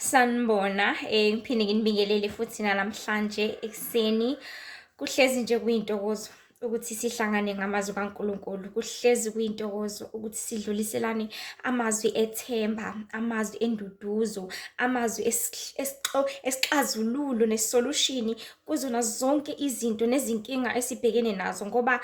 Sanibona, ngiphinde nginibingelele futhi namhlanje ekuseni. Kuhlezi nje kuyintokozo ukuthi sihlangane ngamazwi kaNkulunkulu. Kuhlezi kuyintokozo ukuthi sidluliselane amazwi ethemba, amazwi enduduzo, amazwi esixazululo nesolution kuzona zonke izinto nezinkinga esibhekene nazo ngoba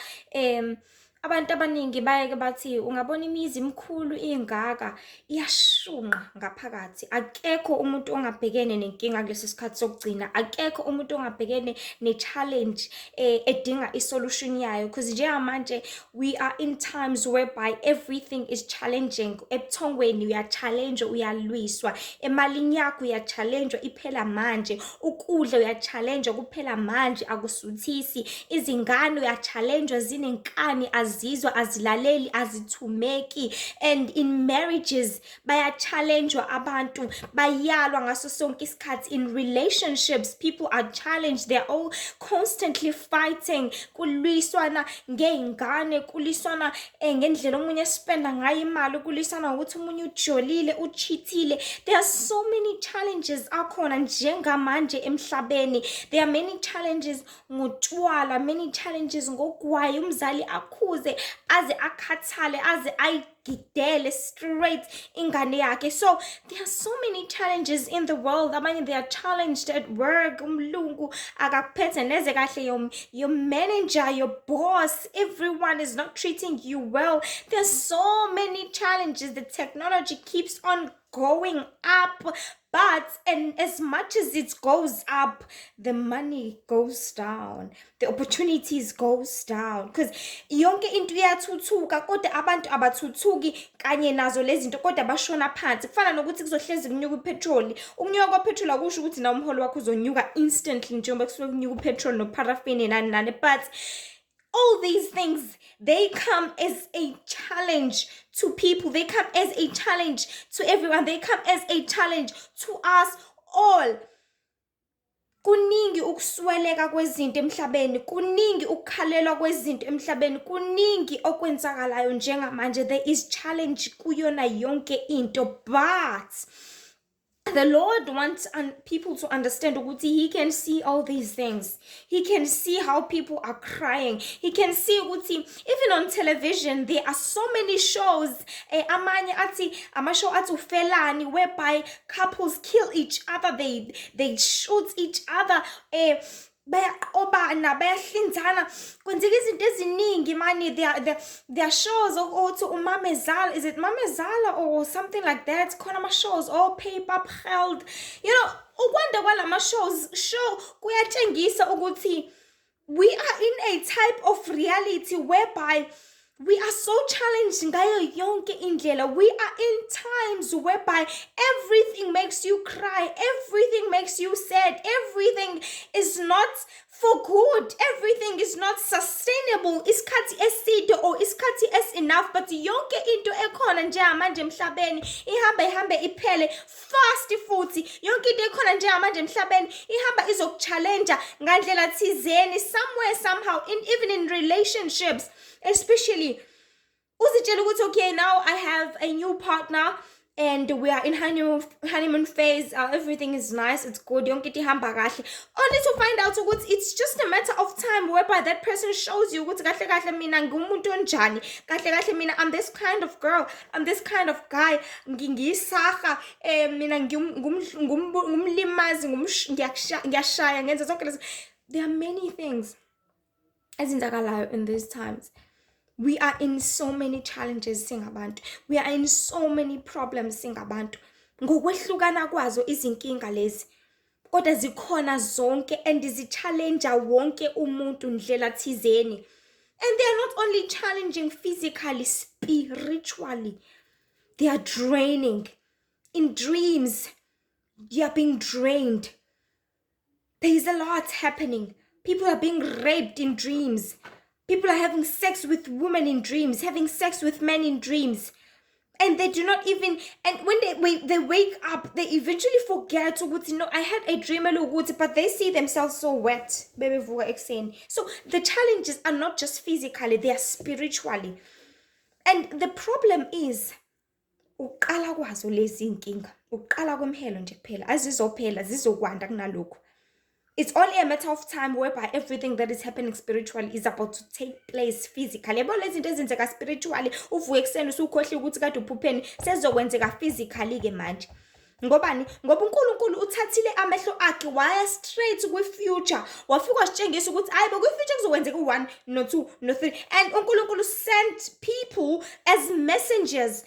abantu abaningi bayeke bathi ungabona imizi imikhulu ingaka, iyashunqa ngaphakathi. Akekho umuntu ongabhekene nenkinga kulesi sikhathi sokugcina. Akekho umuntu ongabhekene ne-challenge edinga i-solution yayo because njengamanje we are in times whereby everything is challenging. Ebuthongweni uya-challenge, uyalwiswa. Emalini yakho uya-challenge, iphela manje. Ukudla uya-challenge, kuphela manje, akusuthisi. Izingane uya-challenge, zinenkani, azizwa, azilaleli, azithumeki. And in marriages baya-challenge-wa abantu, bayalwa ngaso sonke isikhathi. In relationships people are challenged, they're all constantly fighting. Kulwiswana ngey'ngane, kulwiswana ngendlela omunye e-spenda ngayo imali, kulwiswana ngokuthi omunye ujolile, u-cheat-ile. There are so many challenges akhona njengamanje emhlabeni. There are many challenges ngotshwala, many challenges ngogwayi, umzali akhuze aze akhathale, aze ayigidele straight ingane yakhe. So there are so many challenges in the world. Abanye, they are challenged at work. Umlungu akakuphethe neze kahle, your manager, your boss, everyone is not treating you well. There's so many challenges. The technology keeps on going up, but and as much as it goes up, the money goes down, the opportunities goes down, because yonke into iyathuthuka kodwa abantu abathuthuki kanye nazo lezi zinto, kodwa bashona phansi. Kufana nokuthi kuzohlezi kunyuka upetroli. Ukunyuka kwapetroli akusho ukuthi na umholo wakho uzonyuka instantly njengoba kusuke kunyuka upetrol nopharafini nani nani, but all these things, they come as a challenge to people. They come as a challenge to everyone. They come as a challenge to us all. Kuningi ukusweleka kwezinto emhlabeni, kuningi ukukhalelwa kwezinto emhlabeni, kuningi okwenzakalayo njengamanje. There is challenge kuyona yonke into, but the Lord wants people to understand ukuthi He can see all these things. He can see how people are crying. He can see ukuthi even on television there are so many shows. Amanye athi ama-show athi ufelani, whereby couples kill each other, they shoot each other. Bayaqobana, bayahlinzana, kwenzeka izinto eziningi mani. There are shows othi umamezala, is it mamezala or something like that? Khona ama-shows o-Paper Geld, ukwanda kwalama shows show kuyatshengisa ukuthi we are in a type of reality whereby we are so challenged ngayo yonke indlela. We are in times whereby everything makes you cry, everything makes you sad, everything is not for good, everything is not sustainable isikhathi eside or isikhathi es enough, but yonke into ekhona njengamanje emhlabeni ihamba ihambe iphele fast. Futhi yonke into ekhona njengamanje emhlabeni ihamba izoku-challenge ngandlela thizeni somewhere, somehow, in even in relationships especially. Uzitshela ukuthi, "Okay, now I have a new partner and we are in honeymoon phase, everything is nice, it's good, yonke into ihamba kahle," only to find out ukuthi it's just a matter of time whereby that person shows you ukuthi kahle kahle mina ngumuntu onjani, kahle kahle mina I'm this kind of girl, I'm this kind of guy, ngiyisaha, mina ngumlimazi, ngiyashaya, ngenza zonke lezi. There are many things ezenzakalayo in these times. We are in so many challenges singabantu. We are in so many problems singabantu, ngokwehlukana kwazo izinkinga lezi, kodwa zikhona zonke and zi-challenge wonke umuntu ndlela thizeni. And they are not only challenging physically, spiritually they are draining. In dreams you are being drained. There is a lot happening. People are being raped in dreams. People are having sex with women in dreams, having sex with men in dreams. And they do not even, and when they wake up, they eventually forget ukuthi, "No, I had a dream elokuthi," but they see themselves so wet bebevuka ekuseni. So the challenges are not just physically, they are spiritually. And the problem is, uqala kwazo lezi inkinga, Ukuqala kwemihelo nje kuphela, azizophela, zizokwanda kunalokhu. It's only a matter of time whereby everything that is happening spiritually is about to take place physically. Yabo, lezi zinto ezenzeka spiritually, uvuke ekuseni usukhohliwe ukuthi kade uphupheni, sezokwenzeka physically-ke manje. Ngobani? Ngoba uNkulunkulu uthathile amehlo akhe waya straight kwi-future. Wafika wasitshengisa ukuthi hayi bo, kwi-future kuzokwenzeka u-one, no-two, no-three. And uNkulunkulu sent people as messengers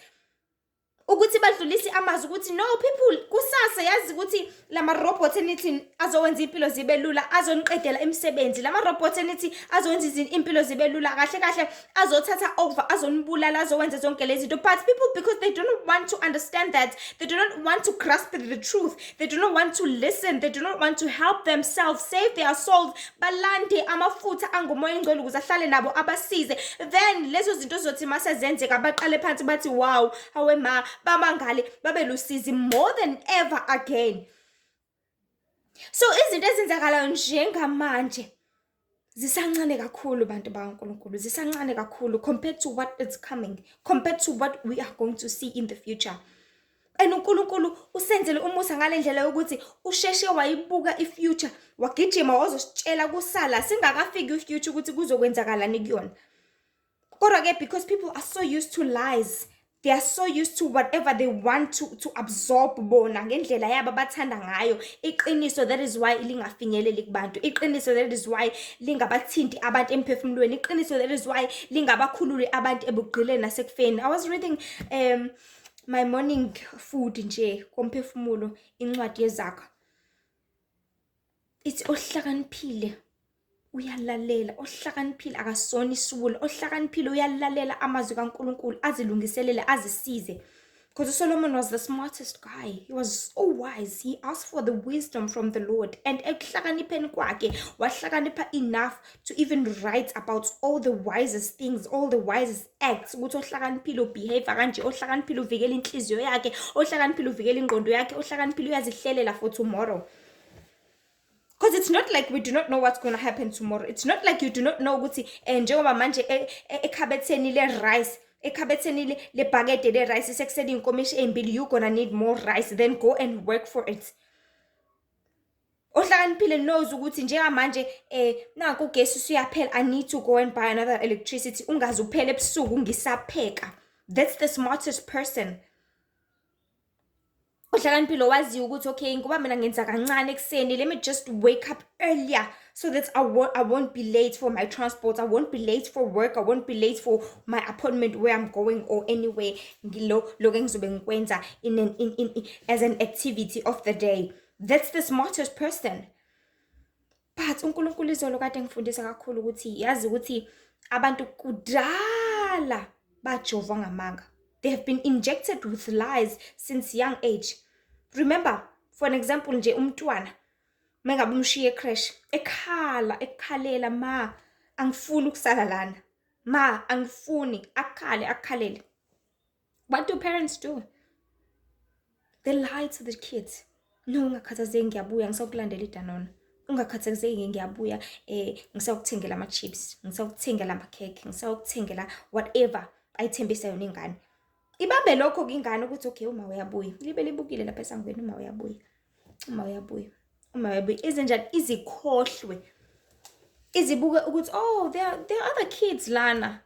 ukuthi badlulise amazwi ukuthi, "No people, kusasa yazi ukuthi lama robots enithi azowenza impilo zibe lula azoniqedela imisebenzi. Lama robots enithi azowenza impilo zibe lula, kahle kahle azothatha over, azonibulala, azowenza zonke lezi zinto." But people, because they do not want to understand that, they do not want to grasp the truth, they do not want to listen, they do not want to help themselves save their souls, balande amafutha anguMoya oNgcwele ukuze ahlale nabo abasize, then lezo zinto zothi mase zenzeka baqale phansi bathi, "Wow, hawe ma," bamangale, babe lusizi more than ever again. So izinto ezenzakalayo njengamanje zisancane kakhulu, bantu bakaNkulunkulu, zisancane kakhulu compared to what is coming, compared to what we are going to see in the future. And uNkulunkulu usenzele umusa ngale ndlela yokuthi usheshe wayibuka i-future, wagijima wazositshela kusala singakafiki i-future ukuthi kuzokwenzakalani kuyona. Kodwa-ke, because people are so used to lies, they are so used to whatever they want to absorb bona ngendlela yabo abathanda ngayo iqiniso, that is why lingafinyeleli kubantu iqiniso, that is why lingabathinti abantu emphefumulweni iqiniso, that is why lingabakhululi abantu ebugqileni nasekufeni. I was reading my morning food nje komphefumulo, incwadi yeZaga. Ithi ohlakaniphile uyalalela, ohlakaniphile akasona isiwula, ohlakaniphile uyalalela amazwi kaNkulunkulu, azilungiselele, azisize. Because Solomon was the smartest guy. He was so wise. He asked for the wisdom from the Lord. And ekuhlakanipheni kwakhe, wahlakanipha enough to even write about all the wisest things, all the wisest acts. Ukuthi ohlakaniphile ubehave kanje, ohlakaniphile uvikela inhliziyo yakhe, ohlakaniphile uvikela ingqondo yakhe, ohlakaniphile uyazihlelela for tomorrow. Because it's not like we do not know what's going to happen tomorrow. It's not like you do not know ukuthi njengoba manje ekhabetheni le-rice, ekhabetheni lebhakede le-rice sekusele iy'nkomishi ey'mbili, you gonna need more rice, then go and work for it. Ohlakaniphile knows ukuthi njengamanje nanku ugesi usuyaphela, I need to go and buy another electricity, ungaze uphele ebusuku ngisapheka. That's the smartest person. Ohlakaniphile waziyo ukuthi, okay, ngoba mina ngenza kancane ekuseni, let me just wake up earlier so that I won't be late for my transport, I won't be late for work, I won't be late for my appointment where I'm going or anywhere ngilo lokho engizobe ngikwenza in an, in, as an activity of the day. That's the smartest person. But uNkulunkulu izolo kade ngifundisa kakhulu ukuthi yazi ukuthi abantu kudala bajovwa ngamanga. They have been injected with lies since young age. Remember, for an example nje, umntwana mengabe umshiye ecreche ekhala, ekhalela, "Ma, angifuni ukusala lana, ma, angifuni," akhale, akhalele. What do parents do? They lie to the kids. "No, ungakhathazeki, ngiyabuya, ngisakulandela iDanone. Ungakhathazeki, ngiyabuya, ngisakuthengela ama-chips, ngisakuthengela amakhekhe, ngisakuthengela whatever." Ayithembisa yona ingane. Ibambe lokho-ke ingane ukuthi, okay, uma uyabuya, libe libukile lapha esangweni, uma uyabuya, uma uyabuya, uma uyabuya, izenjani, izikhohlwe, izibuke ukuthi, oh, there are other kids lana,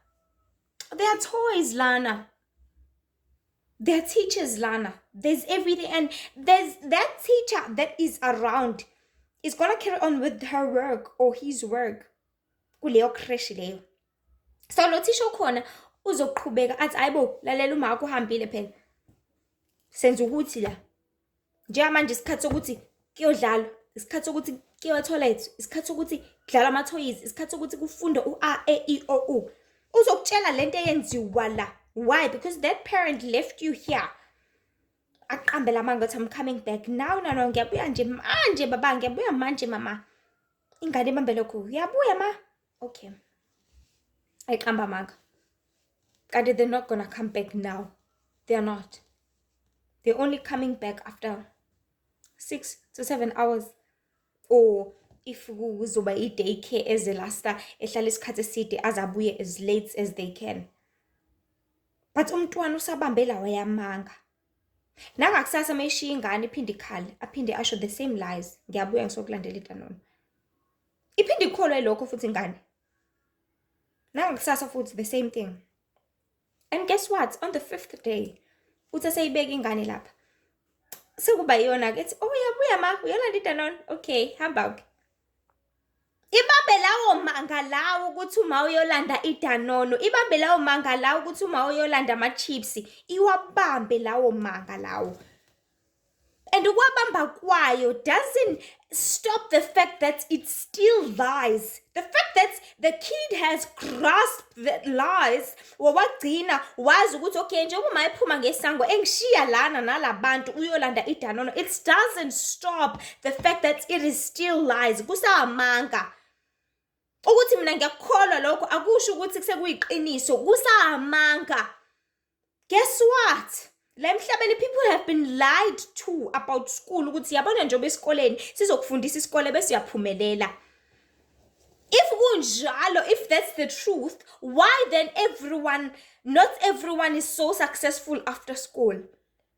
there are toys lana, there are teachers lana, there's everything, and there's that teacher that is around is gonna carry on with her work or his work kuleyo creche leyo. So lo thisha okhona uzoqhubeka athi, "Hayibo, lalela, uma wakho uhambile phela, senza ukuthi la njengamanje isikhathi sokuthi kuyodlalwa, isikhathi sokuthi kuyiwa toilet, isikhathi sokuthi kudlalwa ama-toys, isikhathi sokuthi kufundwe u-a, e, i, o, u." Uzokutshela lento eyenziwa la. Why? Because that parent left you here. Aqambe lamanga ukuthi, "I'm coming back now, no, no, ngiyabuya nje manje baba, ngiyabuya manje mama." Ingane ibambe lokho, "Uyabuya ma, okay." Ayiqamba amanga, kanti they're not gonna come back now. They are not. They're only coming back after 6 to 7 hours, or if kuzoba i-day care ezelasta ehlala isikhathi eside, azabuye as late as they can. But umntwana usabambe lawa yamanga. Nangakusasa uma eshiya ingane iphinde ikhale, aphinde asho the same lies, "Ngiyabuya ngizokulandela iDanone." Iphinde ikholwe lokho futhi ingane. Nangakusasa futhi the same thing. And guess what? On the fifth day, uthi eseyibeka ingane lapha. Sekuba iyona-ke ethi, "Oh, uyabuya ma, uyolanda iDanone? Okay, hamba-ke." Ibambe lawo manga lawo ukuthi uma uyolanda iDanone, ibambe lawo manga lawo ukuthi uma uyolanda ama-chips, iwabambe lawo manga lawo. And ukwabamba kwayo doesn't stop the fact that it still lies. The fact that the kid has grasped the lies, wawagcina wazi ukuthi okay, njengoba uma ephuma ngesango engishiya lana nalabantu uyolanda iDanone, it doesn't stop the fact that it is still lies. Kusamanga. Ukuthi mina ngiyakukholwa lokho akusho ukuthi sekuyiqiniso, kusamanga. Guess what? La emhlabeni people have been lied to about school ukuthi yabona njengoba esikoleni sizokufundisa isikole bese uyaphumelela. If kunjalo, if that's the truth, why then everyone, not everyone is so successful after school?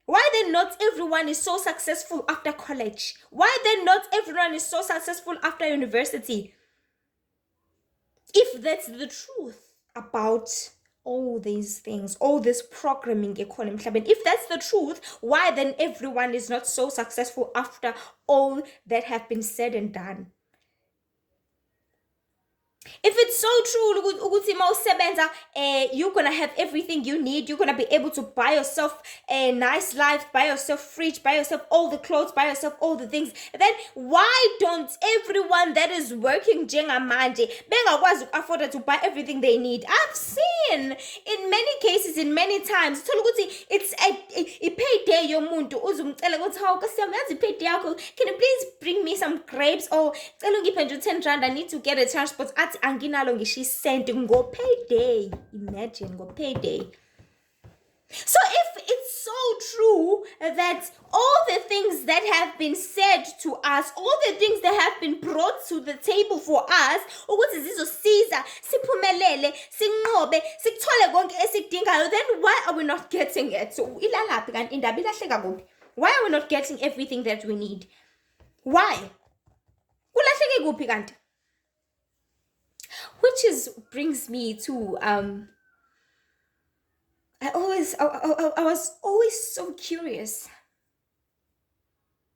Why then not everyone is so successful after college? Why then not everyone is so successful after university? If that's the truth about all these things, all this programming ekhona emhlabeni, if that's the truth, why then everyone is not so successful after all that have been said and done? If it's so true ukuthi uma usebenza you're gonna have everything you need, you're gonna be able to buy yourself a nice life, buy yourself fridge, buy yourself all the clothes, buy yourself all the things, then why don't everyone that is working njengamanje bengakwazi uku-afforda to buy everything they need? I've seen in many cases, in many times, uthola ukuthi it's i-payday yomuntu, uzumcela ukuthi, "Hawu nkosi yami, yazi i-payday yakho, can you please bring me some grapes?" or "Cela ungiphe nje u-10 rand, I need to get a transport." Athi, "Anginalo ngisho isenti," ngo-payday. Imagine, ngo-payday. So if it's so true that all the things that have been said to us, all the things that have been brought to the table for us, ukuthi zizosiza siphumelele, sinqobe, sikuthole konke esikudingayo, then why are we not getting it? So ilalaphi kanti indaba, ilahleka kuphi? Why are we not getting everything that we need? Why? Kulahleke kuphi kanti? Which is brings me to I was always so curious.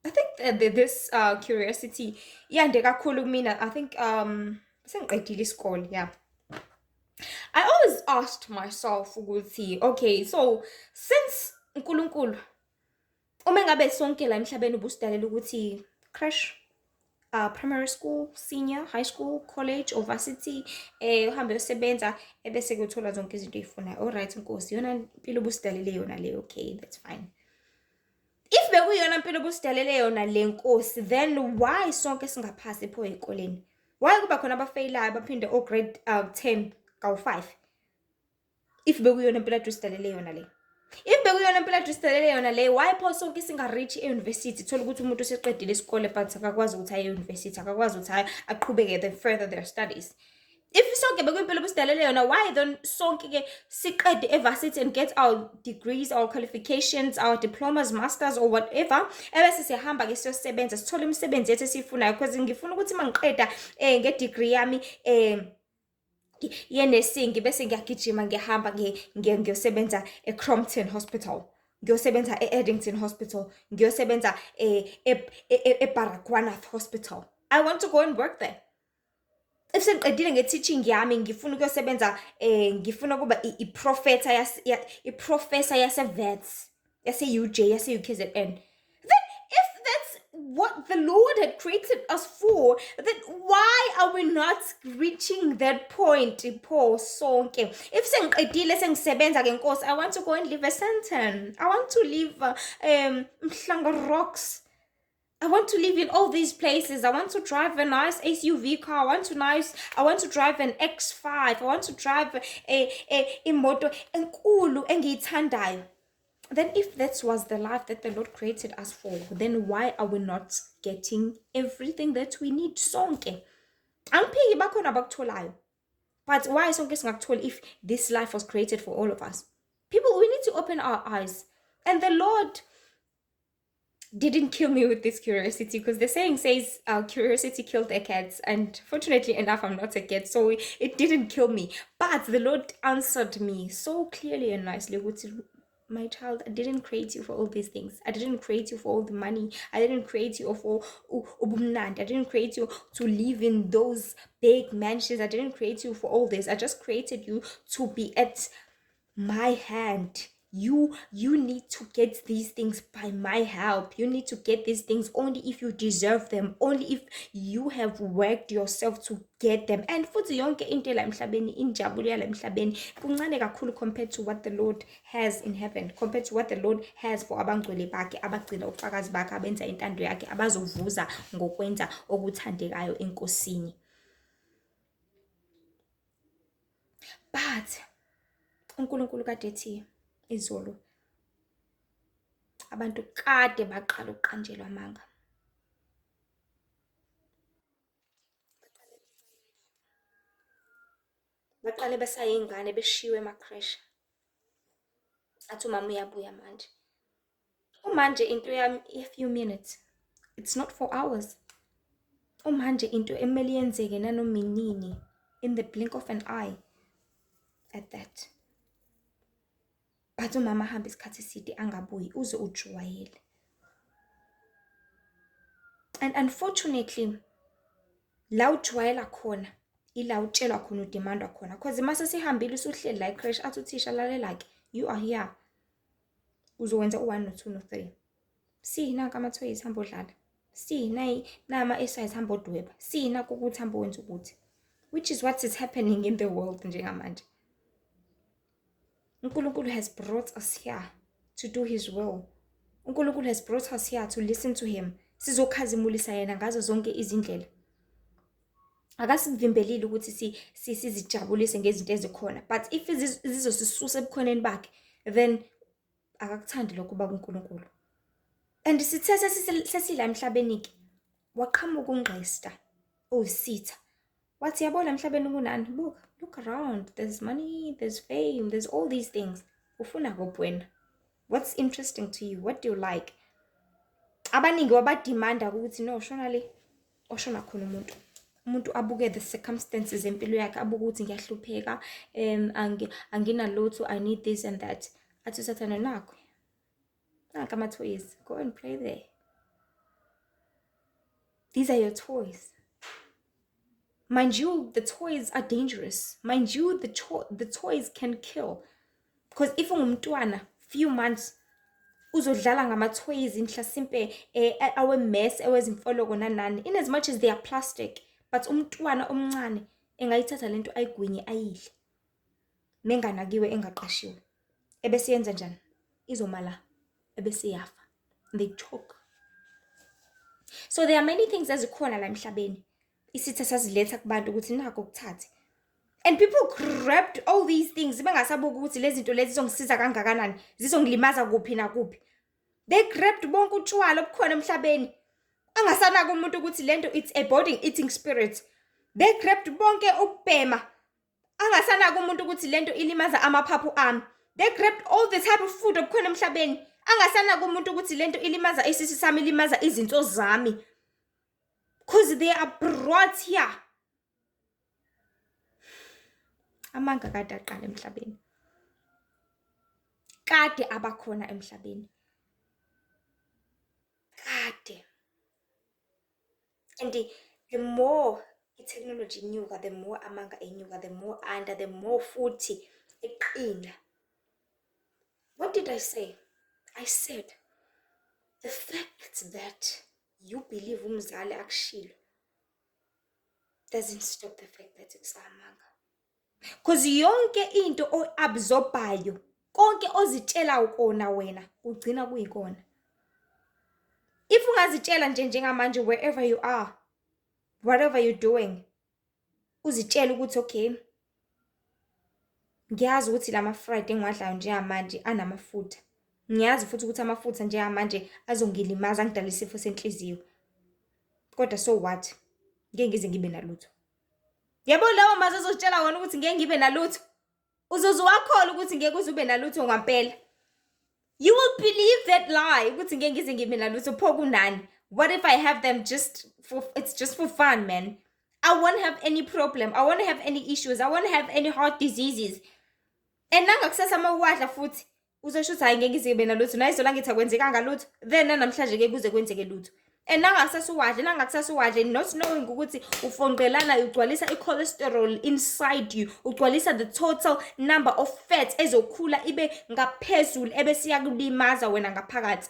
I think that this curiosity yande kakhulu kumina. I think sengiqedile isikole, yeah. I always asked myself ukuthi, okay, so since uNkulunkulu uma ngabe sonke la emhlabeni ubusidalela ukuthi creche, primary school, senior, high school, college or varsity, uhambe uyosebenza ebese ke uthola zonke izinto oyifunayo. Alright Nkosi, iyona impilo obusidalele yona le, okay, that's fine. If bekuyiyona mpilo obusidalele yona le Nkosi, then why sonke singaphasi pho ey'koleni? Why kuba khona abafeyilayo baphinde o-grade 10 kawu-5? If bekuyiyona impilo ade usidalele yona le. If bekuyiyona impilo ade usidalele yona le, why pho sonke singa-reach e-university? Thola ukuthi umuntu useqedile isikole but akakwazi ukuthi aye e-university, akakwazi ukuthi aqhubeke the further their studies. If sonke bekuyimpilo obusidalele yona, why then sonke-ke siqede e-varsity and get our degrees, our qualifications, our diplomas, masters or whatever, ebese siyahamba-ke siyosebenza, sithole imisebenzi yethu esiyifunayo? Because ngifuna ukuthi uma ngiqeda nge-degree yami ye-nursing, bese ngiyagijima ngiyahamba ngiyosebenza e-Crompton Hospital, ngiyosebenza e-Addington Hospital, ngiyosebenza e-Baragwanath Hospital. I want to go and work there. If sengiqedile nge-teaching yami, ngifuna ukuyosebenza, ngifuna ukuba i-professor yase-Wits, yase-UJ, yase-UKZN. Then if that's what the Lord had created us for, then why are we not reaching that point pho sonke? If sengiqedile sengisebenza ke Nkosi, I want to go and live eSandton. I want to live Mhlanga Rocks. I want to live in all these places. I want to drive a nice SUV car. I want to drive an X5. I want to drive a imoto enkulu engiyithandayo. Then if that was the life that the Lord created us for, then why are we not getting everything that we need sonke? Angiphiki, bakhona abakutholayo. But why sonke singakutholi if this life was created for all of us? People, we need to open our eyes. And the Lord didn't kill me with this curiosity, because the saying says curiosity killed the cats, and fortunately enough, I'm not a cat, so it didn't kill me. But the Lord answered me so clearly and nicely ukuthi, my child, I didn't create you for all these things. I didn't create you for all the money. I didn't create you for ubumnandi. I didn't create you to live in those big mansions. I didn't create you for all this. I just created you to be at my hand. You need to get these things by my help. You need to get these things only if you deserve them, only if you have worked yourself to get them. And futhi yonke into la emhlabeni, injabulo yala emhlabeni kuncane kakhulu compared to what the Lord has in heaven, compared to what the Lord has for abangcwele bakhe, abagcina ubufakazi bakhe, abenza intando yakhe, abazovuza ngokwenza okuthandekayo eNkosini. But uNkulunkulu kade ethi izolo abantu kade baqala ukuqanjelwa amanga. Baqale besayingane beshiwe ema-creche. Athi umama uyabuya manje. Umanje into yami a few minutes. It's not for hours. Umanje into emele yenzeke nanoma inini, in the blink of an eye at that. But umama ahambe isikhathi eside angabuyi, uze ujwayele. And unfortunately, la ujwayela khona, ila utshelwa khona, udemandwa khona. Because mase sihambile usuhleli la e-creche, athi uthisha lalela-ke, you are here. Uzowenza u-1 no-2 no-3. See, nanka ama-toys, hamba odlala. See, nayi nama-exercise, hamba odweba. See, nakho ukuthi hamba wenza ukuthi. Which is what is happening in the world njengamanje. uNkulunkulu has brought us here to do his will. uNkulunkulu has brought us here to listen to him. Sizokhazimulisa yena ngazo zonke izindlela. Akasivimbelile ukuthi sizijabulise ngezinto ezikhona. But if zizosisusa ebukhoneni bakhe, then akakuthandi lokho baba uNkulunkulu. And sithe sesila emhlabeni ke, waqhamuka ungqesta owusitha. Wathi yabona emhlabeni kunani, buka, look around, there's money, there's fame, there's all these things. Ufuna kuphi wena? What's interesting to you? What do you like? Abaningi wabademanda ukuthi no, shona le, oshona khona umuntu. Umuntu abuke the circumstances empilo yakhe, abuke ukuthi ngiyahlupheka, anginalutho, I need this and that. Athi uSathane nakho. Nanka ama-toys, go and play there. These are your toys. Mind you, the toys are dangerous. Mind you, the toys can kill. Because if ungumntwana, few months, uzodlala ngama-toys mhlasimpe awe-mess, awezimfoloko nanani. In as much as they are plastic, but umntwana omncane engayithatha lento ayigwinye ayidle. Menganakiwe engaqashiwe. Ebese yenza njani? Izoma la, ebese iyafa. They choke. So there are many things ezikhona la emhlabeni. Isitha saziletha kubantu ukuthi nakho kuthathe. And people grabbed all these things bengasabuki ukuthi lezi zinto lezi zizongisiza kangakanani, zizongilimaza kuphi nakuphi. They grabbed bonke utshwala obukhona emhlabeni. Angasanaka umuntu ukuthi lento it's a body eating spirit. They grabbed bonke ukubhema. Angasanaka umuntu ukuthi lento ilimaza amaphaphu ami. They grabbed all the type of food obukhona emhlabeni. Angasanaka umuntu ukuthi lento ilimaza isisu sami, ilimaza izinto zami. Because they are brought here. Amanga kade aqala emhlabeni. Kade abakhona emhlabeni. Kade. And the more i-technology inyuka, the more amanga enyuka, the more anda, the more futhi eqina. What did I say? I said, the fact that you believe umzali akushilo doesn't stop the fact that it's amanga. Because yonke into o-absorbayo, konke ozitshela kona wena, ugcina kuyikona. If ungazitshela nje njengamanje wherever you are, whatever you're doing, uzitshela ukuthi okay, ngiyazi ukuthi lama fried engiwadlayo njengamanje anamafutha. Ngiyazi futhi ukuthi amafutha njengamanje azongilimaza, angidale isifo senhliziyo. Kodwa so what? Ngeke ngize ngibe nalutho. Yabo lawo mazwi ozozitshela wona ukuthi ngeke ngibe nalutho. Uzoze wakholwa ukuthi ngeke uze ube nalutho ngampela. You will believe that lie ukuthi ngeke ngize ngibe nalutho, pho kunani? What if I have them just for, it's just for fun, man. I won't have any problem. I won't have any issues. I won't have any heart diseases. And nangakusasa uma uwadla futhi uzosho ukuthi hayi ngeke ngize ngibe nalutho, nayizolo ngithi akwenzekanga lutho, then namhlanje ke kuze kwenzeke lutho. And nangakusasa uwadle, nangakusasa uwadle, not knowing ukuthi ufonqelana, ugcwalisa i-cholesterol inside you, ugcwalisa the total number of fat ezokhula ibe ngaphezulu ebese iyakulimaza wena ngaphakathi.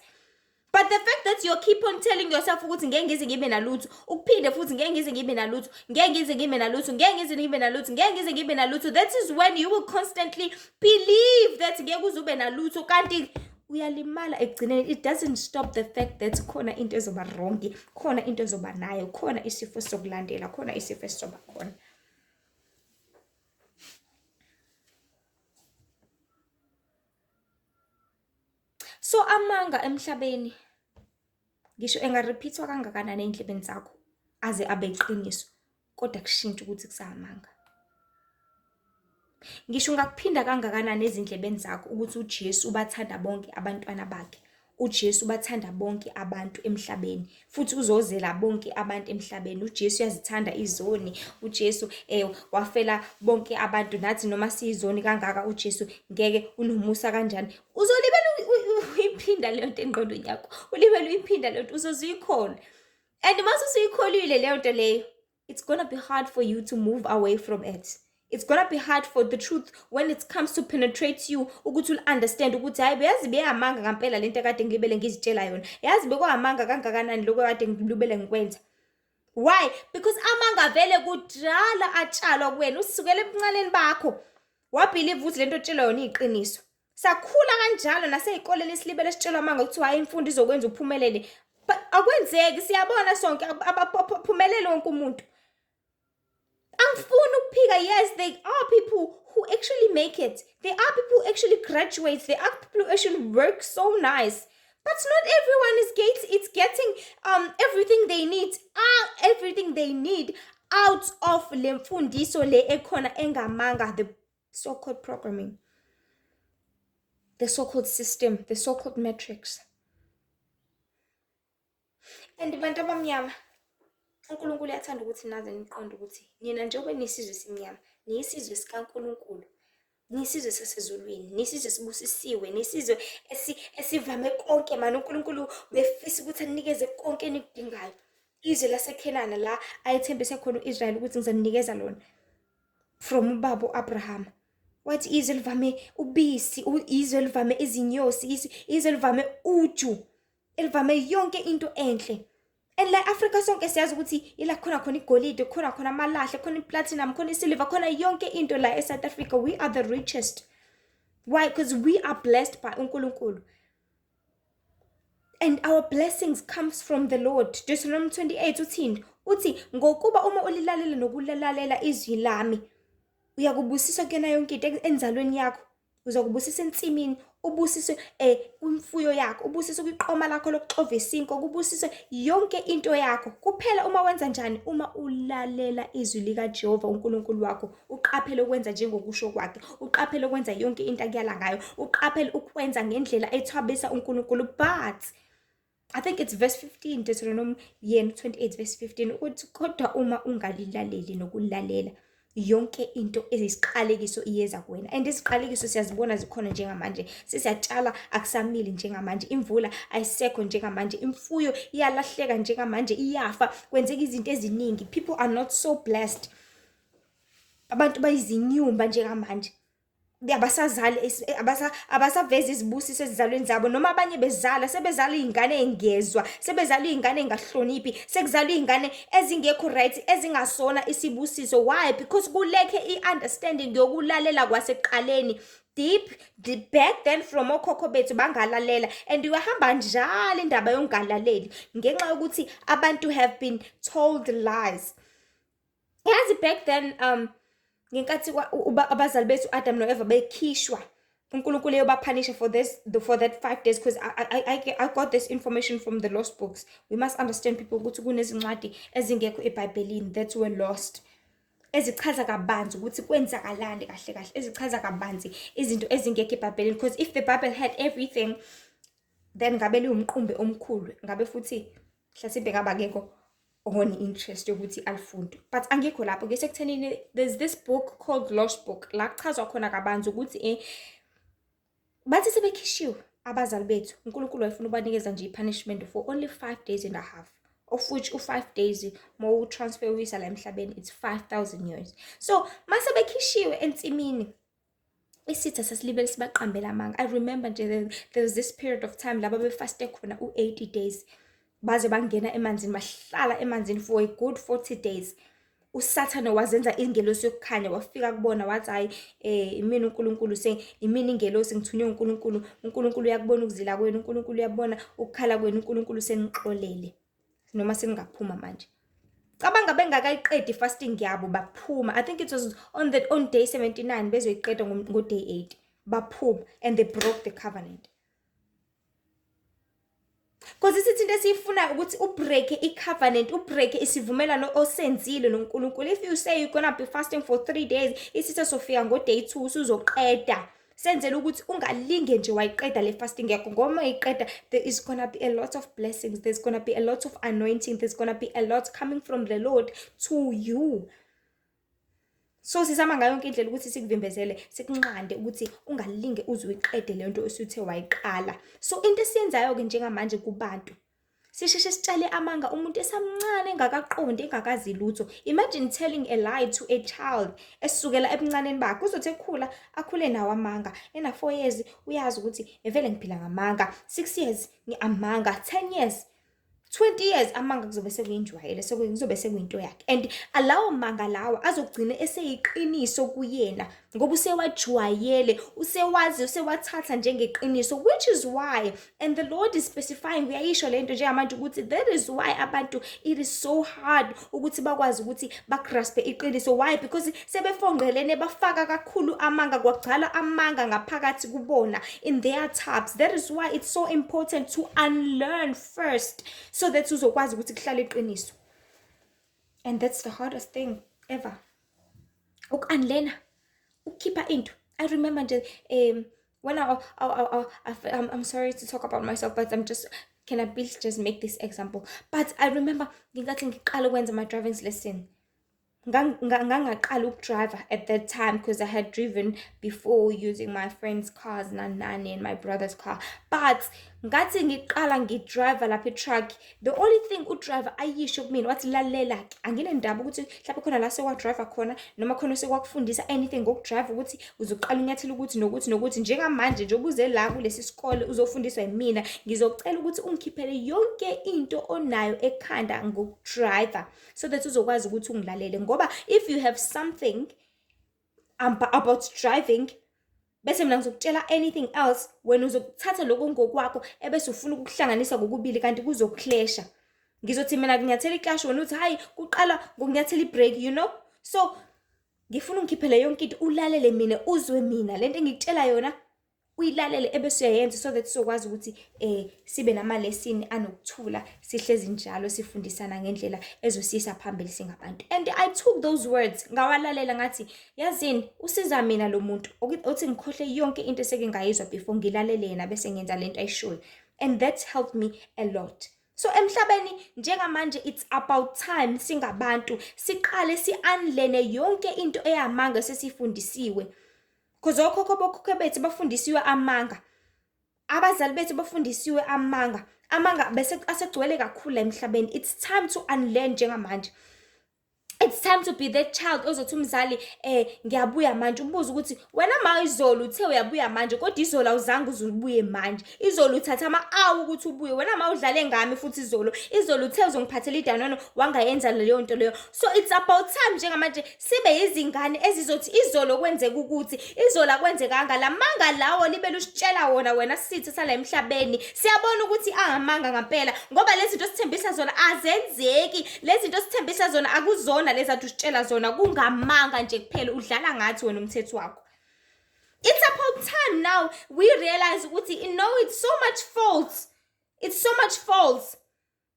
But the fact that you keep on telling yourself ukuthi ngeke ngize ngibe nalutho, ukuphinde futhi ngeke ngize ngibe nalutho, ngeke ngize ngibe nalutho, ngeke ngize ngibe nalutho, ngeke ngize ngibe nalutho, that is when you will constantly believe that ngeke uze ube nalutho, kanti uyalimala ekugcineni. It doesn't stop the fact that khona into ezoba wrong, khona into ezoba nayo, khona isifo sokulandela, khona isifo esizoba khona. So amanga emhlabeni ngisho engarephithwa kangakanani ey'ndlebeni zakho aze abe iqiniso, kodwa kushintsha ukuthi kusamanga. Ngisho ungakuphinda kangakanani ezindlebeni zakho ukuthi uJesu ubathanda bonke abantwana bakhe, uJesu ubathanda bonke abantu emhlabeni, futhi uzozela bonke abantu emhlabeni. UJesu uyazithanda izoni, uJesu wafela bonke abantu, nathi noma siyizoni kangaka uJesu ngeke, unomusa kanjani. Uzolibela uyiphinda leyo nto engqondweni yakho, ulibele uyiphinda leyo nto, uzoze uyikholwe. And mase usuyikholwile leyo nto leyo, it's gonna be hard for you to move away from it. It's gonna be hard for the truth when it comes to penetrate you ukuthi ul-understand ukuthi hhayi, beyazi beyamanga ngampela lento ekade ngilibele ngizitshela yona, yazi bekwamanga kangakanani lokho kade ngilibele ngikwenza. Why? Because amanga vele kudala atshalwa kuwena usukela ebuncaneni bakho, wabhiliva ukuthi lento otshelwa yona iyiqiniso. Sakhula kanjalo nasey'koleni, silibele sitshelwa amanga kuthiwa hhayi, imfundo izokwenza uphumelele, but akwenzeki. Siyabona sonke, abaphumelele wonke umuntu. Angifuni ukuphika, yes, there are people who actually make it, there are people who actually graduate, there are people who actually work so nice, but not everyone is it's getting everything they need, everything they need out of le mfundiso le ekhona engamanga, the so-called programming, the so-called system, the so-called matrix. And bantu abamnyama, uNkulunkulu uyathanda ukuthi naze niqonde ukuthi nina njengoba nisizwe esimnyama, niyisizwe sikaNkulunkulu, nisizwe sasezulwini, nisizwe esibusisiwe, nisizwe esivame konke mani. uNkulunkulu befisa ukuthi anikeze konke enikudingayo. Izwe laseKhenana la ayethembise khona u-Israyeli ukuthi ngizoninikeza lona from ubaba u-Abraham. Wathi izwe livame ubisi, izwe livame izinyosi, izwe livame uju, elivame yonke into enhle. And la e-Afrika sonke siyazi ukuthi ila khona khona igolide, khona khona amalahle, khona i-platinum, khona isiliva, khona yonke into la e-South Africa. We are the richest. Why? Because we are blessed by uNkulunkulu. And our blessings comes from the Lord. Deuteronomy 28 uthini? Uthi ngokuba uma ulilalela nokulalela izwi lami, uyakubusiswa kuyona yonke into enzalweni yakho. Uzokubusisa ensimini, ubusiswe kwimfuyo yakho, ubusiswe kwiqoma lakho lokuxova isinkwa, kubusiswe yonke into yakho. Kuphela uma wenza njani? Uma ulalela izwi likaJehova uNkulunkulu wakho, uqaphele ukwenza njengokusho kwakhe, uqaphele ukwenza yonke into akuyala ngayo, uqaphele ukwenza ngendlela ethabisa uNkulunkulu. But I think it's verse 15, Deuteronomy yena 28 verse 15, ukuthi kodwa uma ungalilaleli nokulalela, yonke into ezisiqalekiso iyeza kuwena. And iziqalekiso siyazibona zikhona njengamanje, sesiyatshala akusamili njengamanje, imvula ayisekho njengamanje, imfuyo iyalahleka njengamanje, iyafa, kwenzeka izinto eziningi. People are not so blessed, abantu bayizinyumba njengamanje, abasazali, abasavezi izibusiso ezizalweni zabo, noma abanye bezala sebezala iy'ngane ey'ngezwa, sebezala iy'ngane ey'ngahloniphi, sekuzalwa iy'ngane ezingekho right, ezingasona isibusiso. Why? Because kulekhe i-understanding yokulalela kwasekuqaleni, deep, deep back then from okhokho bethu bangalalela. And uyahamba njalo indaba yokungalaleli ngenxa yokuthi abantu have been told lies. Yazi, back then ngenkathi abazali bethu Adam no-Eva bekhishwa, uNkulunkulu eyobaphanisha for that 5 days, because I got this information from the lost books. We must understand, people, ukuthi kunezincwadi ezingekho eBhayibhelini that were lost. Ezichaza kabanzi ukuthi kwenzakalani kahle kahle, ezichaza kabanzi izinto ezingekho eBhayibhelini, because if the Bible had everything, then ngabe liwumqumbi omkhulu, ngabe futhi mhlasimpe ngabe akekho one-interest yokuthi alifunde. But angikho lapho, ngisekuthenini there's this book called Lost Book, la kuchazwa khona kabanzi ukuthi bathi sebekhishiwe abazali bethu, uNkulunkulu wayefuna ukubanikeza nje i-punishment for only 5 days and a half, of which u-5 days uma u-transfer uyisa la emhlabeni, it's 5000 years. So mase bekhishiwe ensimini, isitha sasilibele sibaqambela amanga. I remember nje there was this period of time laba befaste khona u-80 days, baze bangena emanzini, bahlala emanzini for a good 40 days. USathane wazenza ingelosi yokukhanya, wafika kubona, wathi, "Hhayi, imina uNkulunkulu, imina ingelosi, ngithunywe uNkulunkulu. UNkulunkulu uyakubona ukuzila kwenu, uNkulunkulu uyabona ukukhala kwenu, uNkulunkulu senixolele noma seningaphuma manje." Cabanga, bengakayiqedi i-fasting yabo, baphuma. I think it was on day 79, bezoyiqeda ngo-day 8, baphuma and they broke the covenant. 'Cause isithi into esiyifunayo ukuthi u-break i-covenant, u-break isivumelwano osenzile noNkulunkulu. If you say you're gonna be fasting for 3 days, isitha sofika ngo-day 2 usuzoqeda. Senzela ukuthi ungalinge nje wayiqeda le fasting yakho, ngoba uma uyiqeda, there is gonna be a lot of blessings, there's gonna be a lot of anointing, there's gonna be a lot coming from the Lord to you. So sizama ngayo yonke indlela ukuthi sikuvimbezele, sikunqande ukuthi ungalinge uze uyiqede le nto osuthe wayiqala. So into esiyenzayo-ke njengamanje kubantu, sisheshe sitshale amanga umuntu esamncane, engakaqondi, engakazi lutho. Imagine telling a lie to a child esukela ebuncaneni bakhe, uzothi ekhula akhule nawo amanga. Ena-4 years uyazi ukuthi vele ngiphila ngamanga, 6 years amanga, 10 years, 20 years amanga kuzobe sekuyinjwayelo, kuzobe sekuyinto yakhe. And alawo manga lawa azogcina eseyiqiniso kuyena ngoba usewajwayele, usewazi, usewathatha njengeqiniso, which is why, and the Lord is specifying, uyayisho lento njengamanje ukuthi that is why abantu, it is so hard ukuthi bakwazi ukuthi ba-graspe iqiniso. Why? Because sebefonqelene, bafaka kakhulu amanga, kwagcwala amanga ngaphakathi kubona in their tubs. That is why it's so important to unlearn first, so that uzokwazi ukuthi kuhlale iqiniso. And that's the hardest thing ever, uku-unlearna, ukukhipha into. I remember nje when I I'm sorry to talk about myself, but I'm just, can I please just make this example? But I remember ngingathi ngiqala ukwenza my driving lesson, ngangaqala uku-drive at that time, because I had driven before using my friend's cars, nani nani, and my brother's car. But ngathi ngiqala ngi-drive lapha i-truck, the only thing u-driver ayisho kumina, wathi, "Lalela-ke, anginendaba ukuthi mhlawumbe khona la sekwa-drive khona noma khona sekwakufundisa anything ngoku-drive, ukuthi uzoqala unyathela ukuthi nokuthi nokuthi. Njengamanje njengoba uze la kulesi sikole uzofundiswa yimina, ngizocela ukuthi ungikhiphele yonke into onayo ekhanda ngoku-driver so that uzokwazi ukuthi ungilalele, ngoba if you have something about driving, bese mina ngizokutshela anything else, wena uzokuthatha lokho ngokwakho ebese ufuna ukukuhlanganisa kokubili, kanti kuzo-clasha. Ngizothi mina nginyathela i-clutch, wena uthi, 'Hayi, kuqala ngokunyathela i-brake.' So ngifuna ungikhiphele yonke into, ulalele mina, uzwe mina lento engikutshela yona, uyilalele ebese uyayenza, so that sizokwazi ukuthi sibe nama-lesson anokuthula, sihlezi njalo sifundisana ngendlela ezosiyisa phambili singabantu." And I took those words, ngawalalela, ngathi, 'Yazini, usiza mina lo muntu othi ngikhohle yonke into eseke ngayizwa before, ngilalele yena bese ngenza lento ayishoyo." And that helped me a lot. So emhlabeni njengamanje, it's about time singabantu siqale si-unlearne yonke into eyamanga sesifundisiwe. 'Cause okhokho bokhokho bethu bafundisiwe amanga. Abazali bethu bafundisiwe amanga. Amanga bese asegcwele kakhulu la emhlabeni. It's time to unlearn njengamanje. It's time to be that child ozothi umzali, "Ngiyabuya manje," umbuze ukuthi, "Wena ma, izolo uthe uyabuya manje, kodwa izolo awuzange uze ubuye manje. Izolo uthatha ama-hour ukuthi ubuye. Wena ma, udlale ngami futhi izolo. Izolo uthe uzongiphathela idanono, wangayenza leyo nto leyo." So it's about time njengamanje sibe yizingane ezizothi izolo kwenzeka ukuthi izolo akwenzekanga. La manga lawo libe lusitshela wona, wena sitha sala emhlabeni. Siyabona ukuthi angamanga ngampela, ngoba lezi zinto osithembisa zona azenzeki. Lezi zinto osithembisa zona akuzona lezi ade usitshela zona, kungamanga nje kuphela, udlala ngathi wena umthetho wakho. It's about time now we realize ukuthi no, it's so much false. It's so much false.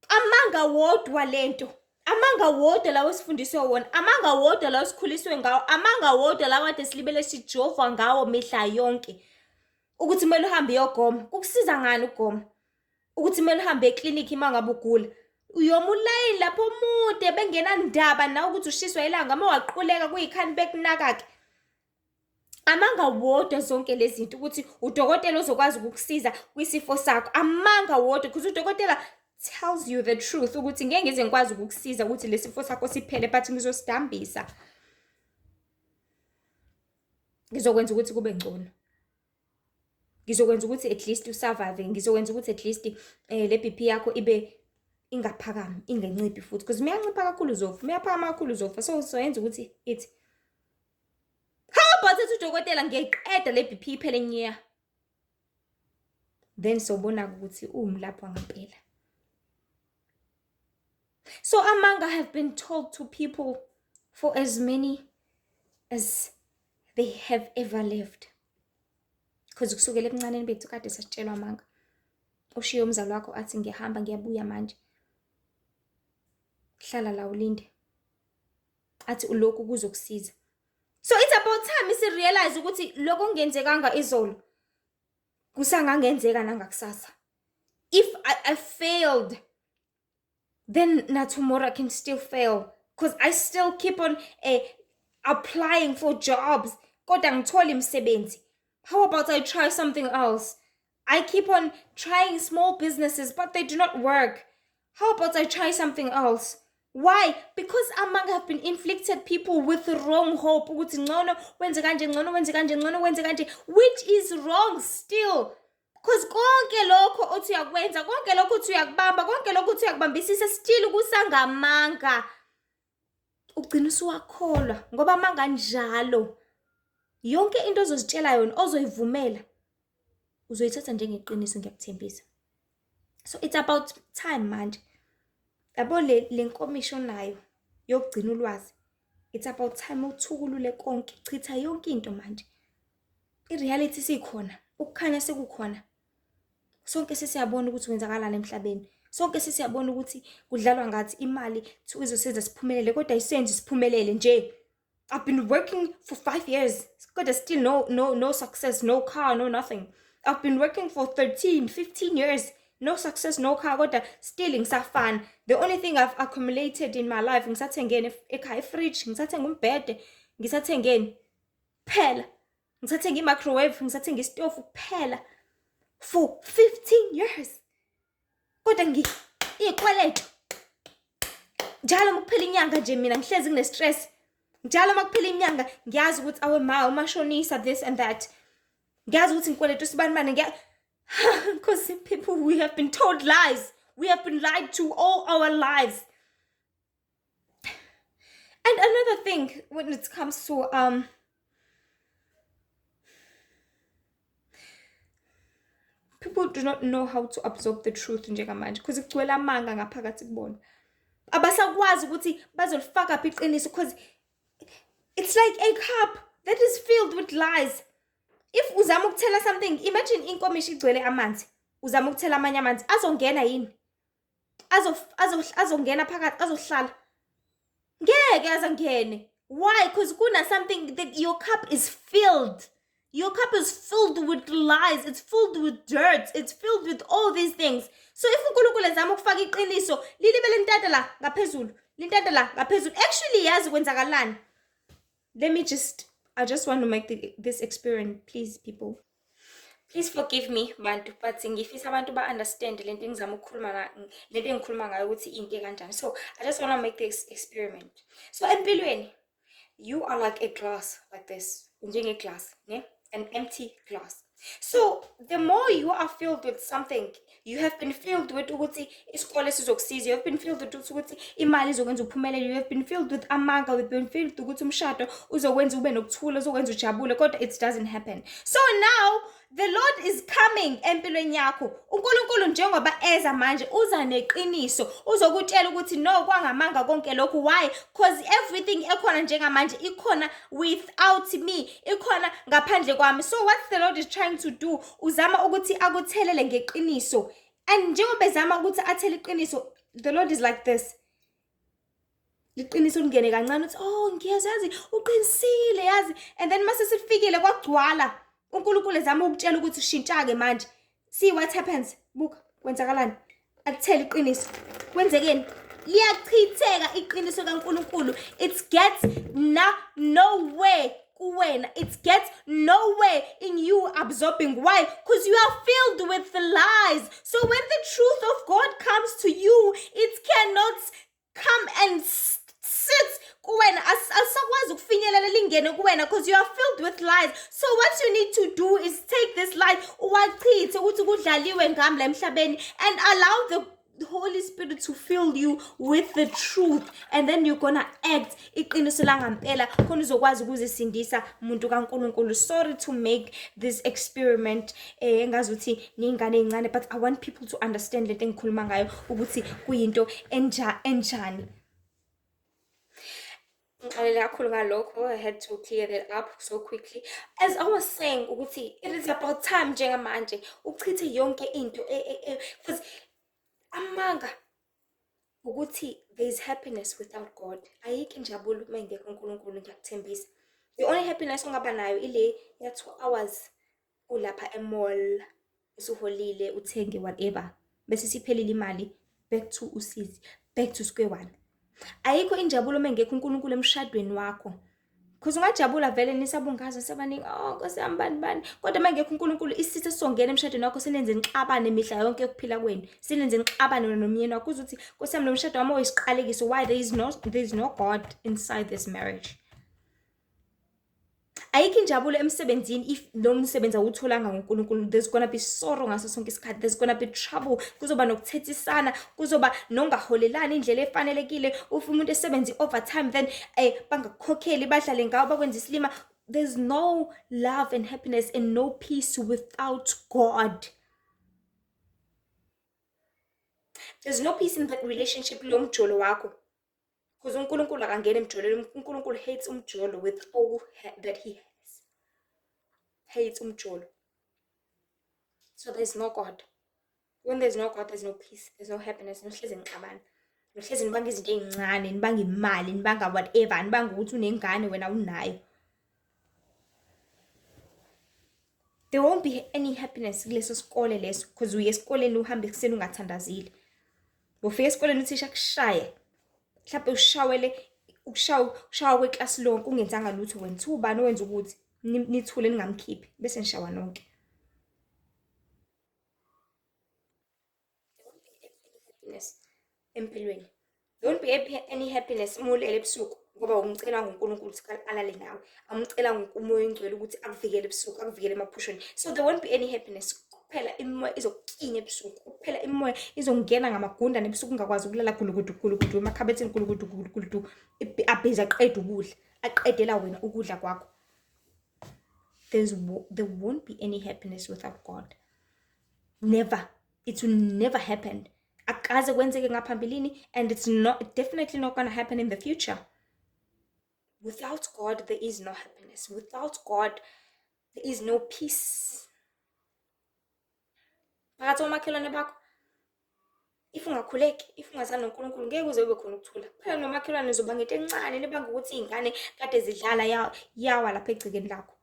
Amanga wodwa lento. Amanga. Amanga wodwa lawo esifundiswe wona, amanga wodwa lawo esikhuliswe ngawo, amanga wodwa lawo ade silibele sijovwa ngawo mihla yonke. Ukuthi kumele uhambe uyogoma, kukusiza ngani ukugoma? Ukuthi kumele uhambe eklinikhi uma ngabe ugula. Uyoma ulayini lapho omude bengenandaba nawe ukuthi ushiswa ilanga, uma waquleka kuyikhani bekunaka-ke. Amanga wodwa zonke lezi zinto ukuthi udokotela ozokwazi ukukusiza kwisifo sakho. Amanga wodwa because udokotela tells you the truth ukuthi ngeke ngize ngikwazi ukukusiza ukuthi lesifo sakho siphele, but ngizosidambisa. Ngizokwenza ukuthi kube ngcono. Ngizokwenza ukuthi at least usurvive, ngizokwenza ukuthi at least le BP yakho ibe ingaphakami, ingenciphi futhi because uyancipha kakhulu uzofa, uyaphakama kakhulu uzofa. So soyenza ukuthi ithi how about ethi udokotela ngiyayiqeda le BP iphele nya. Then sobona ukuthi uwumlaphi wangempela. So amanga have been told to people for as many as they have ever lived. Because kusukela ebuncaneni bethu kade sasitshelwa amanga. Ushiye umzali wakho athi ngiyahamba ngiyabuya manje. Hlala la ulinde. Athi lokhu kuzokusiza. So it's about time si-realize ukuthi lokho kungenzekanga izolo kusangangenzeka nangakusasa. If I failed, then na tomorrow I can still fail because I still keep on applying for jobs kodwa ngithole imisebenzi. How about I try something else? I keep on trying small businesses, but they do not work. How about I try something else? Why? Because amanga have been inflicted people with wrong hope ukuthi ngcono wenze kanje, ngcono wenze kanje, ngcono wenze kanje, which is wrong still. Because konke lokho othi uyakwenza, konke lokho othi uyakubamba, konke lokho othi uyakubambisisa, still kusangamanga. Ugcina usuwakholwa ngoba amanga njalo. Yonke into ozozitshela yona, ozoyivumela, uzoyithatha njengeqiniso, ngiyakuthembisa. So it's about time manje. Yabo le nkomishi onayo yokugcina ulwazi, it's about time uthukulule konke, chitha yonke into manje. I-reality isikhona, ukukhanya sekukhona. Sonke sesiyabona ukuthi kwenzakalani emhlabeni. Sonke sesiyabona ukuthi kudlalwa ngathi, imali kuthiwa izosenza siphumelele, kodwa ayisenzi siphumelele nje. I've been working for 5 years, kodwa still no success, no car, no nothing. I've been working for 13, 15 years, no success, no car, kodwa still ngisafana. The only thing I've accumulated in my life, ngisathengeni ekhaya ifridge, ngisathenga umbhede, ngisathengeni kuphela. Ngisathenga i-microwave, ngisathenga isitofu kuphela for 15 years. Kodwa izikweletu. Njalo uma kuphela inyanga nje mina ngihlezi ngine-stress. Njalo uma kuphela inyanga ngiyazi ukuthi awe ma umashonisa this and that. Ngiyazi ukuthi ngikweleta usibanibani ngiya because people, we have been told lies. We have been lied to all our lives. And another thing when it comes to people do not know how to absorb the truth njengamanje because kugcwele amanga ngaphakathi kubona. Abasakwazi ukuthi bazolifaka phi iqiniso because it's like a cup that is filled with lies. If uzama ukuthela something, imagine inkomishi igcwele amanzi, uzama ukuthela amanye amanzi, azongena yini? Azongena phakathi, azohlala? Ngeke azangene. Why? Because kuna something that your cup is filled. Your cup is filled with lies. It's filled with dirt. It's filled with all these things. So if uNkulunkulu ezama ukufaka iqiniso, lilibe lintanta la ngaphezulu, lintanta la ngaphezulu. Actually yazi kwenzakalani. I just want to make this experiment, please people. Please forgive me bantu, but ngifisa abantu ba-understand lento engizama ukukhuluma, lento engikhuluma ngayo ukuthi into kanjani. So I just want to make this experiment. So empilweni, you are like a glass like this, njenge-glass, ne? An empty glass. So the more you are filled with something, you have been filled with ukuthi isikole sizokusiza, you have been filled with ukuthi imali izokwenza uphumelele, you have been filled with amanga, you've been filled ukuthi umshado uzokwenza ube nokuthula, uzokwenza ujabule, kodwa it doesn't happen. So now the Lord is coming empilweni yakho. uNkulunkulu njengoba eza manje uza neqiniso, uzokutshela ukuthi no, kwangamanga konke lokhu. Why? Because everything ekhona njengamanje ikhona without me, ikhona ngaphandle kwami. So what the Lord is trying to do, uzama ukuthi akuthelele ngeqiniso. And njengoba ezama ukuthi athele iqiniso, the Lord is like this. Liqiniso lingene kancane uthi, oh, ngiyezwa, yazi uqinisile, yazi. And then mase sifikile kwagcwala, uNkulunkulu ezama ukutshela ukuthi ushintsha-ke manje. See what happens. Buka kwenzakalani. Akuthele iqiniso. Kwenzekeni? Liyachitheka iqiniso kaNkulunkulu. It gets na nowhere kuwena. It gets nowhere in you absorbing. Why? Because you are filled with the lies. So when the truth of God comes to you, it cannot come and sit kuwena. Asakwazi ukufinyelela lingene kuwena because you are filled with lies. So what you need to do is take this lie, uwachithe ukuthi kudlaliwe ngami la emhlabeni, and allow the Holy Spirit to fill you with the truth, and then you're gonna act iqiniso langampela khona uzokwazi ukuzisindisa, muntu kaNkulunkulu. Sorry to make this experiment engazuthi ningane ezincane, but I want people to understand lento engikhuluma ngayo ukuthi kuyinto enja enjani. Ngixolele kakhulu ngalokho. I had to clear that up so quickly. As I was saying ukuthi it is about time njengamanje uchithe yonke into, because amanga ukuthi there is happiness without God. Ayikho injabulo uma ingekho uNkulunkulu, ngiyakuthembisa. The only happiness ongaba nayo ile ya 2 hours ulapha e-mall, usuholile, uthenge whatever, bese siphelile imali, back to usizi, back to square one. Ayikho injabulo uma engekho uNkulunkulu emshadweni wakho. Because ungajabula vele nisabungaza sebaningi, oh Nkosi yami, bani bani, kodwa uma engekho uNkulunkulu, isitha sizongena emshadweni wakho, senenze nixabane imihla yonke yokuphila kwenu, senenze nixabane wena nomyeni wakho, uze uthi, Nkosi yami, lo mshado wami oyisiqalekiso. Why? There is no God inside this marriage. Ayikho injabulo emsebenzini if lo msebenzi awutholanga ngoNkulunkulu. There's gonna be sorrow ngaso sonke isikhathi. There's gonna be trouble. Kuzoba nokuthethisana, kuzoba nongaholelani indlela efanelekile. If umuntu esebenza i-overtime, then bangakukhokheli, badlale ngawo, bakwenza isilima. There's no love and happiness and no peace without God. There's no peace in that relationship, lo mjolo wakho, because uNkulunkulu akangeni emjolweni. UNkulunkulu hates umjolo with all that he has. Hates umjolo. So there's no God. When there's no God, there's no peace, there's no happiness. Nihlezi nixabana, nihlezi nibanga izinto ey'ncane, nibanga imali, nibanga whatever, nibanga ukuthi unengane wena unayo. There won't be any happiness kuleso sikole leso, because uye esikoleni, uhambe ekuseni ungathandazile. Ufika esikoleni, uthisha akushaye, mhlawumbe ushawele ukushawa kweklasi lonke, ungenzanga lutho wena. Kuthiwa ubani owenza ukuthi nithule, ningamkhiphi, bese nishawa nonke. There won't be any happiness empilweni. There won't be any happiness uma ulele ebusuku, ngoba umcela nguNkulunkulu ukuthi alale nawe, amcela uMoya oNgcwele ukuthi akuvikele ebusuku, akuvikele emaphushweni. So there won't be any happiness. Kuphela imimoya izokukinya ebusuku, kuphela imimoya izongena ngamagundane ebusuku, ungakwazi ukulala, gulukudu gulukudu emakhabetheni, gulukudu gulukudu, abhizi aqeda ukudla, aqedela wena ukudla kwakho. There won't be any happiness without God. Never. It will never happen. Akaze kwenzeke ngaphambilini, and it's not definitely not gonna happen in the future. Without God, there is no happiness. Without God, there is no peace. Phakathi komakhelwane bakho, if ungakhuleki, if ungazani noNkulunkulu, ngeke uze ube khona ukuthula. Phela nomakhelwane uzoba ngento encane, nibanga ukuthi iy'ngane kade zidlala, yawa lapha egcekeni lakho.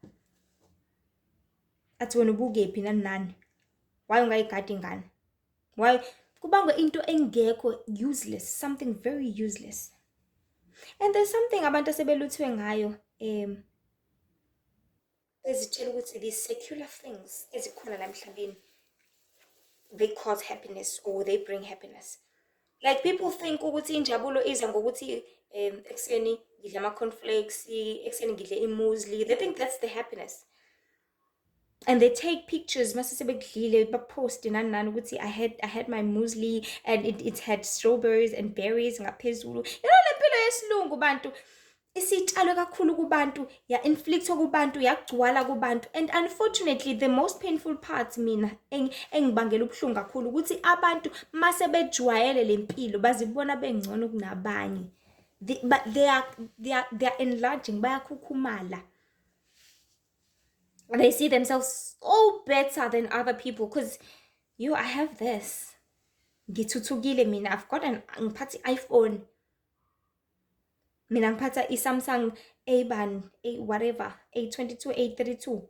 Athi wena ubukephi, nani nani? Why ungayigadi ingane? Why? Kubangwa into engekho, useless, something very useless. And there's something abantu asebeluthiwe ngayo, ezitshela ukuthi these secular things ezikhona la emhlabeni, they cause happiness or they bring happiness. Like, people think ukuthi injabulo iza ngokuthi ekuseni ngidle ama-cornflakes, ekuseni ngidle i-muesli. They think that's the happiness. And they take pictures mase sebekudlile, baposte nani nani ukuthi I had my muesli and it had strawberries and berries ngaphezulu. Le mpilo yesilungu, bantu, isitshalwe kakhulu kubantu, ya-inflictwa kubantu, yagcwala kubantu. And unfortunately, the most painful part mina engibangela ubuhlungu kakhulu ukuthi abantu mase bejwayele le mpilo bazibona bengcono kunabanye. But they are enlarging, bayakhukhumala. They see themselves so better than other people because you I have this. Ngithuthukile mina, I've got an ngiphathe i-iPhone. Mina ngiphatha i-Samsung A bani, A whatever, A22, A32.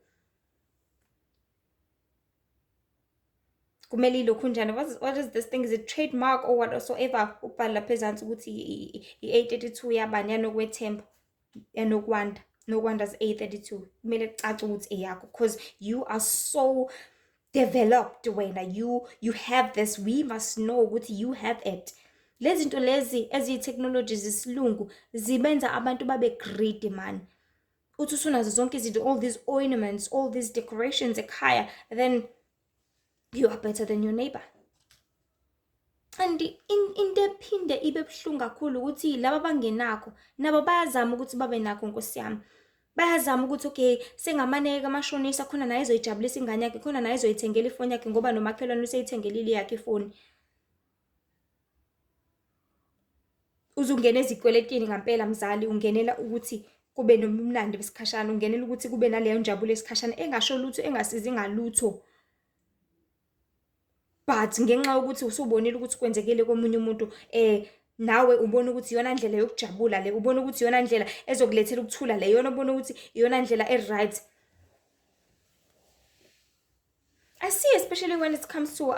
Kumele ilokhunjana, what is this thing, is it trademark or whatsoever, ubhale lapha ezansi ukuthi i-A32 yabani, yanokwethemba, yanokwanda, Nokwanda's A32. Kumele kucace ukuthi eyakho, because you are so developed wena, you have this, we must know ukuthi you have it. Lezi zinto lezi eziyi-technology zesilungu zibenza abantu babe greedy man. Uthi usunazo zonke izinto, all these ornaments, all these decorations ekhaya, then you are better than your neighbor. And into ephinde ibe buhlungu kakhulu ukuthi laba abangenakho nabo bayazama ukuthi babe nakho, Nkosi yami. Bayazama ukuthi okay, sengamaneke amashonisa khona naye ezoyijabulisa ingane yakhe, khona naye ezoyithengela ifoni yakhe ngoba nomakhelwane useyithengelile yakhe ifoni. Uzungena ezikweletini ngampela mzali, ungenela ukuthi kube nomnandi besikhashana, ungenela ukuthi kube naleyo njabulo yesikhashana engasho lutho, engasizi ngalutho. But ngenxa yokuthi usubonile ukuthi kwenzekile komunye umuntu, nawe ubona ukuthi iyona ndlela yokujabula le, ubona ukuthi iyona ndlela ezokulethela ukuthula le, iyona ubona ukuthi iyona ndlela e-right. I see, especially when it comes to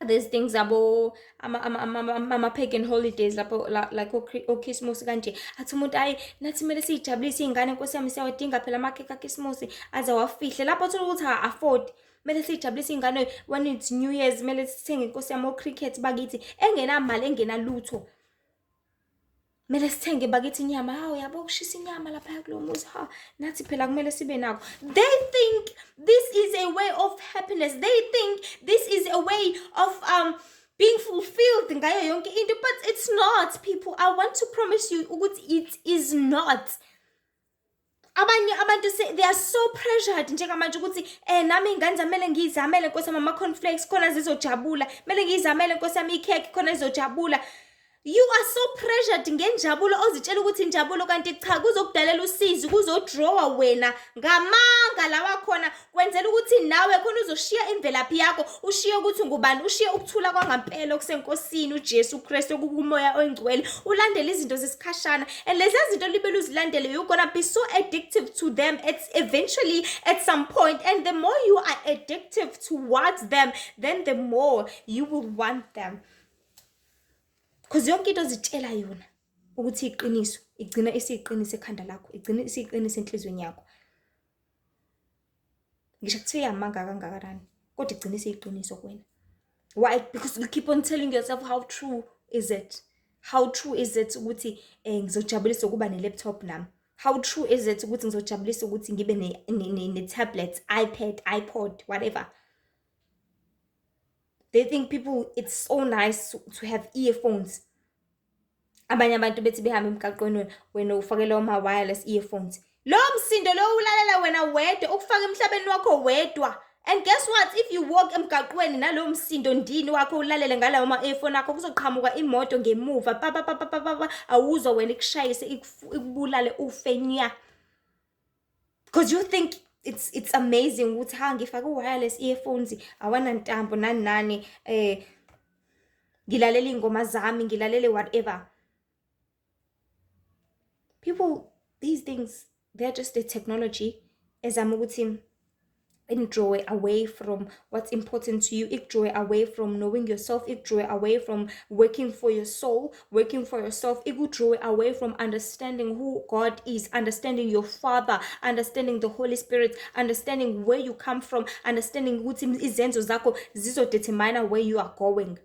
these things abo ama-pagan holidays lapho like okhisimusi kanje, athi umuntu ayi nathi kumele siyijabulise iy'ngane, Nkosi yami, siyawadinga phela amakhekhe akhisimusi, aze awafihle lapho uthola ukuthi aka-afford. Kumele siyijabulise iy'ngane when it's New Year's, kumele sithenge Nkosi yami o-cricket bakithi, engenamali engenalutho. Kumele sithenge bakithi inyama, hawu yabo kushisa inyama lapha kulo muzi, ha nathi phela kumele sibe nako. They think this is a way of happiness, they think this is a way of being fulfilled ngayo yonke into, but it's not, people. I want to promise you ukuthi it is not. Abanye abantu they are so pressured njengamanje ukuthi nami iy'ngane zami kumele ngiyizamele Nkosi yami ama-cornflakes khona zizojabula, kumele ngiyizamele Nkosi yami ikhekhe khona izojabula. You are so pressured ngenjabulo ozitshela ukuthi injabulo, kanti cha, kuzokudalela usizi, kuzodrawa wena ngamanga lawa khona, kwenzela ukuthi nawe khona uzoshiya imvelaphi yakho, ushiye ukuthi ungubani, ushiye ukuthula kwangampela okusenkosini uJesu Kristu okukumoya oyingcwele, ulandele izinto zesikhashana. And lezi zinto libele uzilandele, you're gonna be so addictive to them it's eventually at some point, and the more you are addictive towards them, then the more you will want them. Because yonke into ozitshela yona ukuthi iqiniso, igcina isiyiqiniso ekhanda lakho, igcina isiyiqiniso enhliziyweni yakho. Ngisho kuthiwa iyamanga kangakanani, kodwa igcina isiyiqiniso kuwena. Why? Because you keep on telling yourself how true is it? How true is it ukuthi ngizojabulisa ukuba ne-laptop nami? How true is it ukuthi ngizojabulisa ukuthi ngibe ne-tablet, iPad, iPod, whatever? They think people, it's so nice to have earphones. Abanye abantu bethi behamba emgaqweni, wena ufake lawo ma-wireless earphones. Lo msindo lo ulalela wena wedwa, ukufaka emhlabeni wakho wedwa. And guess what? If you walk emgaqweni nalowo msindo ndini wakho ulalele ngalawo ma-earphone akho, kuzoqhamuka imoto ngemuva, pa pa pa pa pa pa, awuzwa wena, ikushayise, ikubulale, ufe nya. Because you think it's amazing ukuthi ha ngifake wireless earphones, awanantambo nani nani, ngilalela iy'ngoma zami, ngilalele whatever. People, these things, they're just a technology ezama ukuthi draw away from what's important to you, it draw away from knowing yourself, it draw away from working for your soul, working for yourself, it will draw away from understanding who God is, understanding your Father, understanding the Holy Spirit, understanding where you come from, understanding ukuthi izenzo zakho zizodetermine where you are going.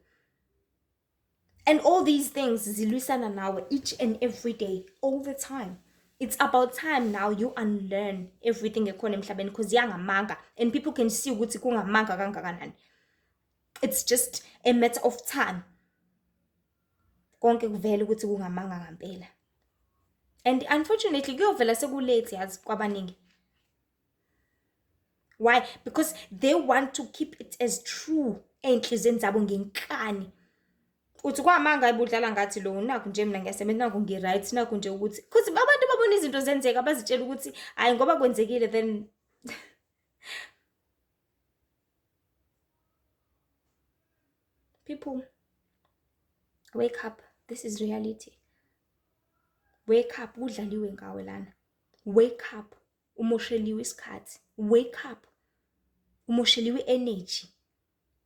And all these things zilwisana nawe each and every day, all the time. It's about time now you unlearn everything ekhona emhlabeni, because yangamanga, and people can see ukuthi kungamanga kangakanani. It's just a matter of time. Konke kuvele ukuthi kungamanga ngampela. And unfortunately kuyovela sekulate yazi kwabaningi. Why? Because they want to keep it as true ey'nhliziyweni zabo ngenkani. Uthi kwamanga ayibudlala ngathi lo, nakhu nje mina ngiyasebenza, nakhu ngi-right, nakhu nje ukuthi, because abantu babona izinto zenzeka bazitshela ukuthi hhayi ngoba kwenzekile, then people wake up, this is reality. Wake up, kudlaliwe ngawe lana. Wake up, umosheliwe isikhathi. Wake up, umosheliwe energy.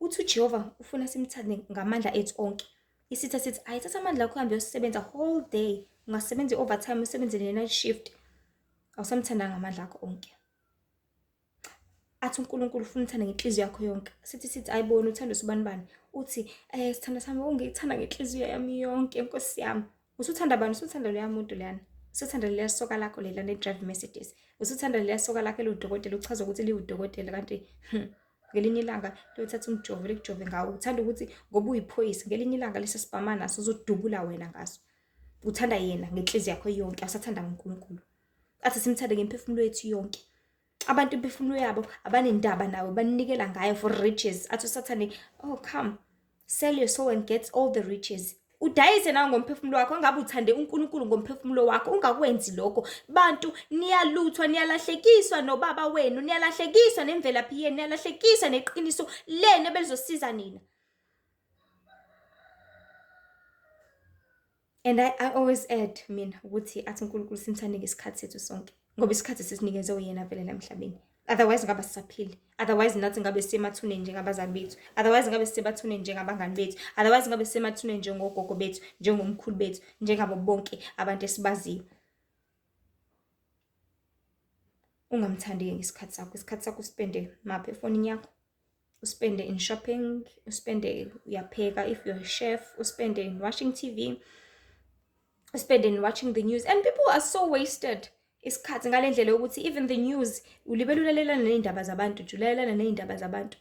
Uthi uJehova ufuna simthande ngamandla ethu onke. Isitha sithi ayithatha amandla akho uhambe uyosebenza whole day. Ungasebenza i-overtime, usebenze ne-night shift. Awusamthandanga ngamandla akho onke. Athi uNkulunkulu ufuna uthande ngenhliziyo yakho yonke. Sithi sithi ayibona uthanda usubani bani. Uthi eh sithanda sami ungithanda ngenhliziyo yami yonke Nkosi yami. Usuthanda bani? Usuthanda loya muntu leyana. Usuthanda leliya soka lakho lela ne-drive Mercedes. Usuthanda leliya soka lakho eliwudokotela uchaza ukuthi liwudokotela kanti ngelinye ilanga liyothatha umjovo likujove ngawo. Uthanda ukuthi ngoba uyiphoyisa ngelinye ilanga lesi sibhama naso uzodubula wena ngaso. Uthanda yena ngenhliziyo yakho yonke awusathanda uNkulunkulu. Athi simthande ngemphefumulo yethu yonke. Abantu imphefumulo yabo abanendaba nawe banikela ngayo for riches. Athi uSathane, oh come, sell your soul and get all the riches. Udayise nawe ngomphefumulo wakho, angabe uthande uNkulunkulu ngomphefumulo wakho, ungakwenzi lokho. Bantu niyaluthwa, niyalahlekiswa nobaba wenu, niyalahlekiswa nemvelaphi yenu, niyalahlekiswa neqiniso lenu ebelizosiza nina. And I always add mina ukuthi athi uNkulunkulu simthande ngesikhathi sethu sonke ngoba isikhathi sisinikeze uyena vele la emhlabeni. Otherwise ngabe sisaphili. Otherwise nathi ngabe sisemathuneni njengabazali bethu. Otherwise ngabe sisemathuneni njengabangani bethu. Otherwise ngabe sisemathuneni njengogogo bethu, njengomkhulu bethu, njengabo bonke abantu esibaziyo. Ungamthandi-ke ngesikhathi sakho. Isikhathi sakho uspende maphi efonini yakho? Uspende in shopping, uspende uyapheka if you're a chef, uspende in watching TV, uspende in watching the news. And people are so wasted isikhathi ngale ndlela yokuthi even the news ulibele ulalelana ney'ndaba zabantu nje, ulalelana ney'ndaba zabantu.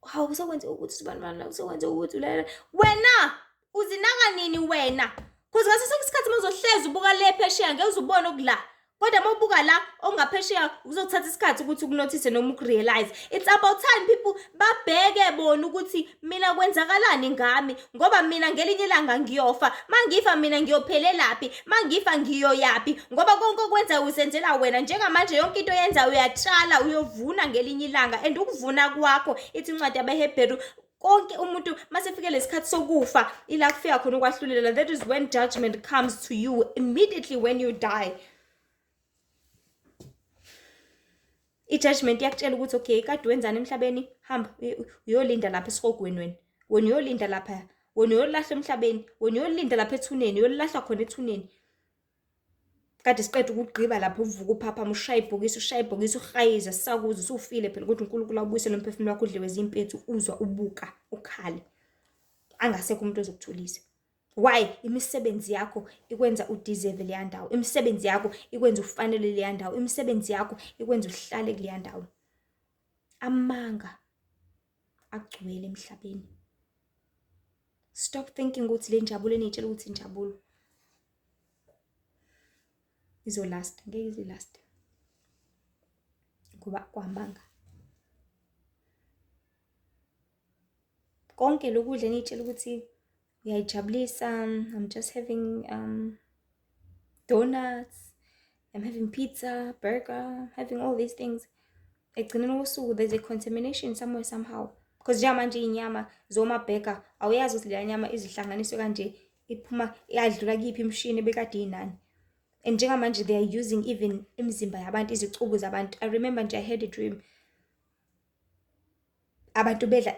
Hawu usekwenze ukuthi sibani bani, usekwenze ukuthi ulalela. Wena uzinaka nini wena? Cause ngaso sonke isikhathi uma uzohlezi ubuka le phesheya ngeke uze ubone okula. Kodwa uma ubuka la okungaphesheya kuzothatha isikhathi ukuthi ukunothise noma ukurealize. It's about time people babheke bona ukuthi mina kwenzakalani ngami ngoba mina ngelinye ilanga ngiyofa. Mangifa mina ngiyophelelaphi? Mangifa ngiyoyaphi? Ngoba konke okwenzayo usenzela wena. Njengamanje yonke into oyenzayo uyatshala uyovuna ngelinye ilanga and ukuvuna kwakho ithi incwadi yabeHebheru konke umuntu masefike lesikhathi sokufa ila kufika khona ukwahlulela. That is when judgment comes to you immediately when you die. I-judgment iyakutshela ukuthi okay kade wenzani emhlabeni, hamba uyolinda lapha esihogweni wena. Wena uyolinda lapha, wena uyolahla emhlabeni, wena uyolinda lapha ethuneni, uyolahla khona ethuneni. Kade siqeda ukugqiba lapho uvuka uphaphama ushaya ibhokisi, ushaya ibhokisi, uhayiza sisakuza usufile phela ukuthi uNkulunkulu awubuyisele umphefumulo wakho udliwe zimpethu uzwa ubuka ukhale. Angasekho umuntu ozokuthulisa. Why? Imisebenzi yakho ikwenza udeserve leya ndawo. Imisebenzi yakho ikwenza ufanele leya ndawo. Imisebenzi yakho ikwenza uhlale kuleya ndawo. Amanga agcwele emhlabeni. Stop thinking ukuthi le njabulo eniyitshela ukuthi injabulo izolasta, ngeke ize ilaste ngoba kwamanga. Konke lokudla eniyitshela ukuthi uyayijabulisa, I'm just having donuts, I'm having pizza, burger, having all these things. Ekugcineni kosuku there's a contamination somewhere somehow. Because njengamanje iy'nyama zomabheka awuyazi ukuthi leya nyama izihlanganiswe kanje iphuma yadlula kuyiphi imishini ebekade iyinani. And njengamanje they are using even imizimba yabantu, izicubu zabantu. I remember nje I had a dream. Abantu bedla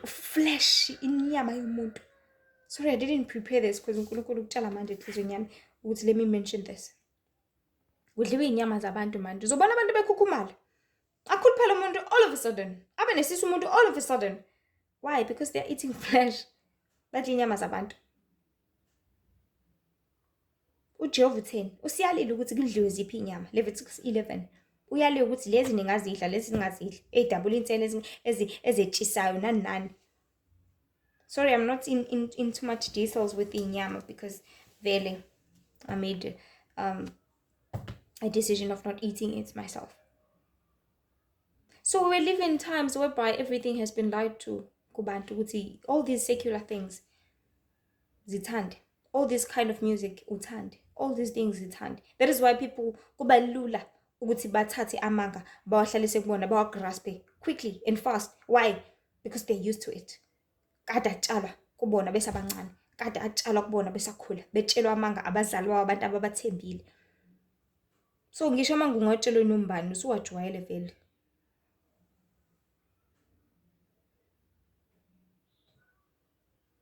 flesh, inyama yomuntu. Sorry, I didn't prepare this because uNkulunkulu ukutshala manje enhliziyweni yami ukuthi let me mention this. Kudliwa iy'nyama zabantu manje. Uzobona abantu bekhukhumala. Akhuluphele umuntu all of a sudden. Abe nesisu umuntu all of a sudden. Why? Because they are eating flesh. Badla iy'nyama zabantu. uJehova utheni? Usiyalile ukuthi kudliwe ziphi iy'nyama. Leviticus 11. Uyaliwe ukuthi lezi ningazidla, lezi ningazidli. Ey'dabula inselo ezetshisayo nani nani. Sorry, I'm not in too much details with inyama because vele I made a decision of not eating it myself. So we live in times whereby everything has been lied to kubantu ukuthi all these secular things zithande, all this kind of music uthande, all these things zithande. That is why people kuba lula ukuthi bathathe amanga bawahlalise kubona bawagraspe quickly and fast. Why? Because they're used to it. Kade atshalwa kubona besabancane. kade atshalwa kubona besakhula, betshelwa amanga abazali babo, abantu ababathembile. So ngisho amanga ungawatshelwa noma ubani, usuwajwayele vele.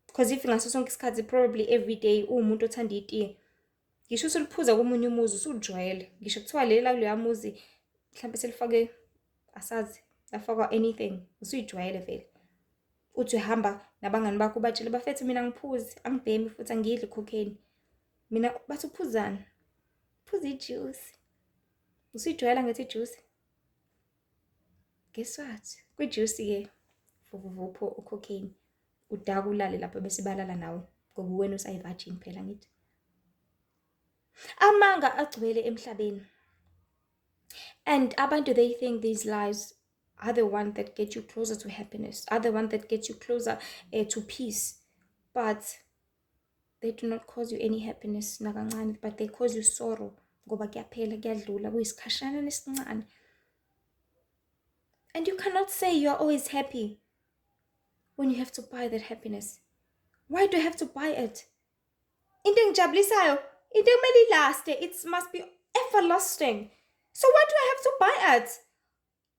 Because if ngaso sonke isikhathi, probably everyday, uwumuntu othanda itiye, ngisho usuliphuza komunye umuzi usulijwayele, ngisho kuthiwa leli lakuloya muzi mhlawumbe selifake, asazi, lafakwa anything, usuyijwayele vele. Uthi uhamba nabangani bakho ubatshele, bafethu mina angiphuzi, angibhemi futhi angiyidli cocaine. Mina bathi uphuzani? Phuza ijuice. Usuyijwayela ngithi ijuice. Guess what? Kwijuice-ke vuvuvupho ucocaine. Udaka ulale lapho bese balala nawe ngoba wena usayi-virgin phela ngithi. Amanga agcwele emhlabeni. And abantu, they think these lies are the one that get you closer to happiness, are the one that get you closer to peace. But they do not cause you any happiness nakancane, but they cause you sorrow ngoba kuyaphela, kuyadlula, kuyisikhashana nesincane. And you cannot say you are always happy when you have to buy that happiness. Why do you have to buy it? Into engijabulisayo, into ekumele ilaste, it must be everlasting. So why do I have to buy it?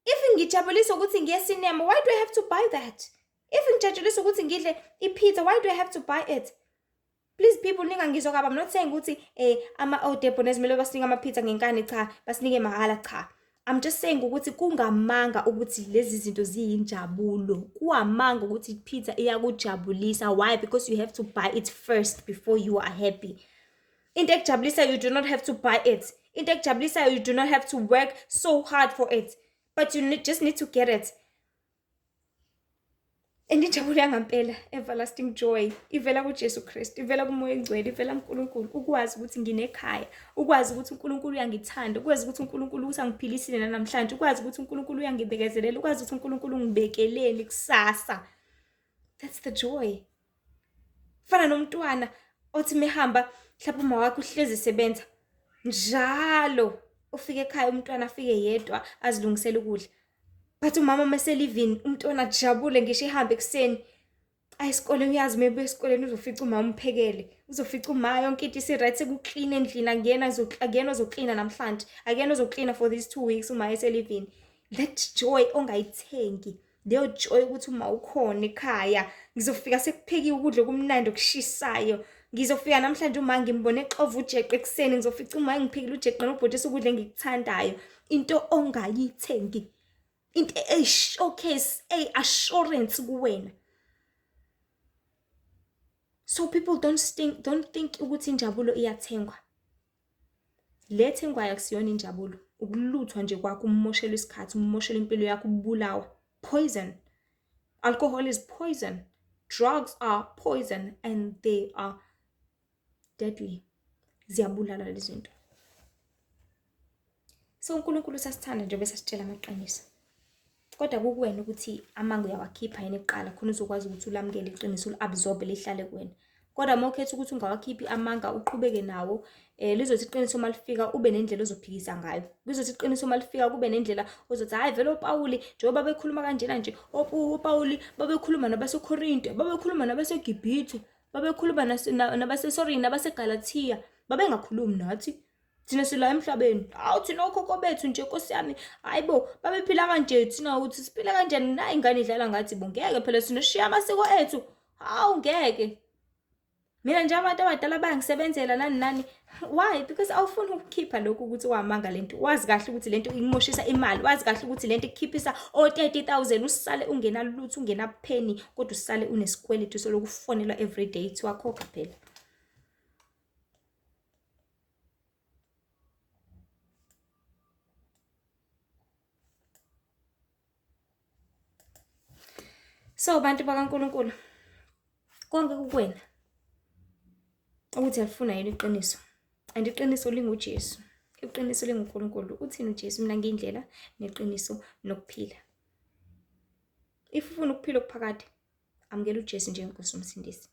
If ngijabulisa ukuthi ngiye cinema, why do I have to buy that? If ngijabulisa ukuthi ngidle i-pizza, why do I have to buy it? Please people, ningangizwa kabi. I'm not saying ukuthi ama oDebonairs kumele basinike ama-pizza ngenkani, cha, basinike mahhala, cha. I'm just saying ukuthi kungamanga ukuthi lezi zinto ziyinjabulo. Kuwamanga ukuthi i-pizza iyakujabulisa. Why? Because you have to buy it first before you are happy. Into ekujabulisayo, you do not have to buy it. Into ekujabulisayo, you do not have to work so hard for it. But you just need to get it. And injabulo yangampela, everlasting joy, ivela kuJesu Kristu, ivela kuMoya oNgcwele, ivela kuNkulunkulu. Ukwazi ukuthi nginekhaya, ukwazi ukuthi uNkulunkulu uyangithanda, ukwazi ukuthi uNkulunkulu usangiphilisile namhlanje, ukwazi ukuthi uNkulunkulu uyangibekezelela, ukwazi ukuthi uNkulunkulu ungibekeleni kusasa. That's the joy. Fana nomntwana othi mehamba, mhlawumbe uma wakhe uhlezi esebenza njalo, ufike ekhaya umntwana afike yedwa azilungisele ukudla. But umama meselivini, umntwana ajabule ngisho ehambe ekuseni aye esikoleni, uyazi maybe esikoleni uzofica umama umphekele, uzofica uma yonke into isi-right, sekuklina endlini, akuyena akuyena ozoklina namhlanje, akuyena ozoklina for these 2 weeks uma eselivini. That joy ongayithengi, leyo joy ukuthi uma ukhona ekhaya, ngizofika sekuphekiwe ukudla okumnandi okushisayo, ngizofika namhlanje uma ngimbone exova ujeqe ekuseni, ngizofica uma ngiphekile ujeqe nobhontshisi, ukudla engikuthandayo. Into ongayithengi, into eyi-showcase, eyi-assurance kuwena. So people don't think ukuthi injabulo iyathengwa. Le ethengwayo akusiyona injabulo, ukuluthwa nje kwakho, umoshela isikhathi, umoshela impilo yakho, ubulawa. Poison. Alcohol is poison. Drugs are poison and they are deadly. Ziyabulala lezi zinto. So uNkulunkulu usasithanda nje bese sitshela amaqiniso. Kodwa kukuwena ukuthi amanga uyawakhipha yini kuqala, khona uzokwazi ukuthi ulamukele iqiniso, uli-absorb-e lihlale kuwena. Kodwa uma ukhetha ukuthi ungawakhiphi amanga, uqhubeke nawo, lizothi iqiniso uma lifika ube nendlela ozophikisa ngayo. Lizothi iqiniso uma lifika kube nendlela ozothi, hhayi vele oPawuli njengoba bekhuluma kanjena nje, oPawuli babekhuluma nabaseKorinte, babekhuluma nabaseGibhithe, babekhuluma nabaseSorini, nabaseGalathiya, babengakhulumi nathi. Thina sila emhlabeni. Hawu thina okhokho bethu nje Nkosi yami. Hayibo, babephila kanje, thina uthi siphila kanjani? Nayi ingane idlala ngathi bo, ngeke phela thina sishiya amasiko ethu. Hawu ngeke. Mina nje abantu abadala bayangisebenzela nani nani. Why? Because awufuni ukukhipha lokhu ukuthi wamanga lento. Wazi kahle ukuthi lento ikumoshisa imali, wazi kahle ukuthi lento ikukhiphisa o 30,000, usale ungenalutho, ungenapheni, kodwa usale unesikweletu solokufonelwa every day kuthiwa khokha phela. So bantu bakaNkulunkulu, konke kukuwena ukuthi alifuna yini iqiniso. And iqiniso linguJesu, iqiniso linguNkulunkulu. Uthini uJesu? Mina ngiyindlela neqiniso nokuphila. If ufuna ukuphila okuphakade, amukela uJesu njengenkosi nomsindisi.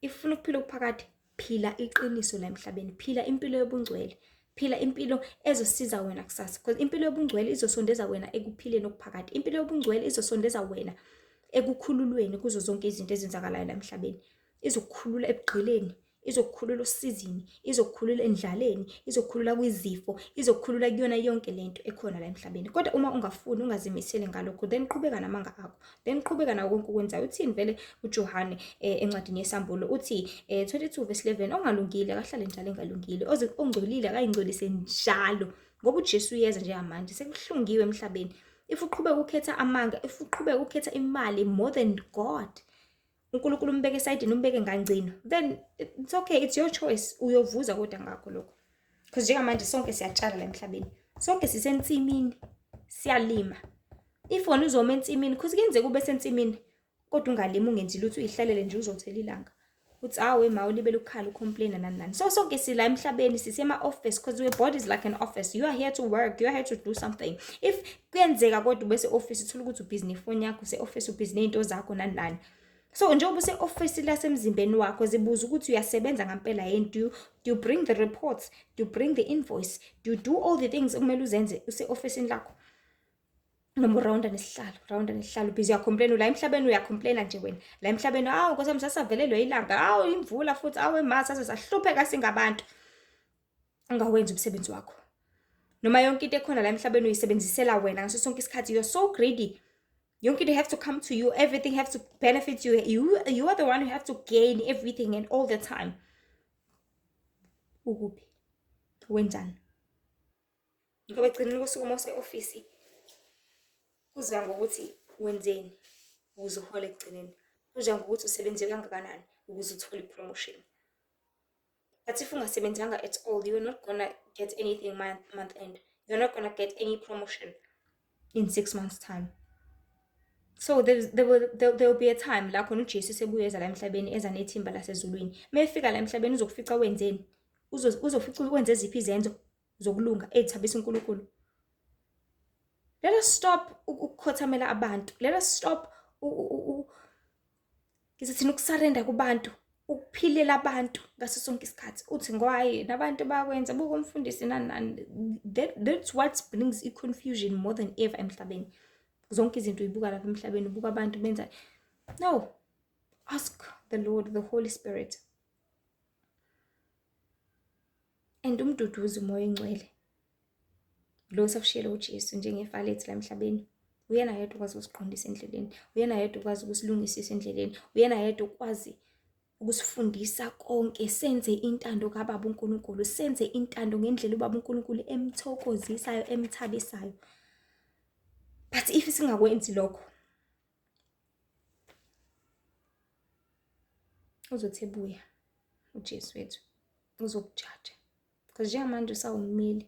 If ufuna ukuphila okuphakade, phila iqiniso la emhlabeni, phila impilo yobungcwele, phila impilo ezosiza wena kusasa, because impilo yobungcwele izosondeza wena ekuphileni okuphakade. Impilo yobungcwele izosondeza wena ekukhululweni kuzo zonke izinto ezenzakalayo la emhlabeni. Izokukhulula ebugqileni, izokukhulula osizini, izokukhulula endlaleni, izokukhulula kwizifo, izokukhulula kuyona yonke lento ekhona la emhlabeni. Kodwa uma ungafuni, ungazimisele ngalokho, then qhubeka namanga akho, then qhubeka nawo konke okwenzayo. Uthini vele uJohane encwadini yeSambulo? Uthi 22 verse 11, ongalungile akahlale njalo engalungile, ongcolile akayingcolise njalo, ngoba uJesu uyeza njengamanje, sekuhlungiwe emhlabeni. If uqhubeka ukhetha amanga, if uqhubeka ukhetha imali more than God, uNkulunkulu umbeke esayidini, umbeke ngangcino, then it's okay, it's your choice. Uyovuza kodwa ngakho lokho, because njengamanje sonke siyatshala la emhlabeni, sonke sisensimini, siyalima. If wena uzoma ensimini, because kuyenzeka ube sensimini kodwa ungalimi, ungenzi lutho, uyihlalele nje, uzothela ilanga, uthi awe ma, ulibele ukukhala, ucomplaina, nani nani. So sonke sila emhlabeni, sisema-office, because your body is like an office. You are here to work, you are here to do something. If kuyenzeka kodwa ube se-office, uthole ukuthi ubhizi nefoni yakho, use-office ubhizi ney'nto zakho, nani nani. So njengoba use-office lasemzimbeni wakho, zibuza ukuthi uyasebenza ngampela yini? Do you bring the reports? Do you bring the invoice? Do you do all the things okumele uzenze use-ofisini lakho? Noma urawunda nesihlalo, rawunda nesihlalo, busy uyacomplain la emhlabeni, uyacomplaina nje wena la emhlabeni. Awu nkosi yami, sasavelelwe ilanga, awu imvula futhi, awu ema, saze sahlupheka singabantu. Ungawenzi umsebenzi wakho, noma yonke into ekhona la emhlabeni uyisebenzisela wena ngaso sonke isikhathi. You're so greedy. Yonke into have to come to you, everything have to benefit you. You are the one who have to gain everything and all the time. Ukuphi? Wenzani? Ngoba ekugcineni kosuku uma use-ofisi, kuza ngokuthi wenzeni ukuze uhole ekugcineni, kuza ngokuthi usebenze kangakanani ukuze uthole i-promotion. But if ungasebenzanga at all, you're not gonna get anything month end. You're not gonna get any promotion in 6 months time. So there will be a time la khona uJesu sebuyeza la emhlabeni, eza nethimba lasezulwini. Uma efika la emhlabeni, uzokufica wenzeni? Uzofica ukwenze ziphi izenzo zokulunga ezithabisa uNkulunkulu? Let us stop ukukhothamela abantu. Let us stop, ngizothini, ukusurrender kubantu, ukuphilela abantu ngaso sonke isikhathi. Uthi ngohayi nabantu bayakwenza, buka umfundisi, nani nani. That's what brings i-confusion more than ever emhlabeni. Zonke izinto uyibuka lapha emhlabeni, ubuka abantu benza. No, ask the Lord, the Holy Spirit and umduduzi, uMoya Oyingcwele lo sakushiyela uJesu njengefa lethu la emhlabeni. Uyena yedwa ukwazi ukusiqondisa endleleni, uyena yedwa ukwazi ukusilungisisa endleleni, uyena yedwa ukwazi ukusifundisa konke, senze intando kaBaba uNkulunkulu, senze intando ngendlela uBaba uNkulunkulu emthokozisayo, emthabisayo. But if singakwenzi lokho, uzothi ebuya uJesu wethu, uzokujaja, because njengamanje usawummeli,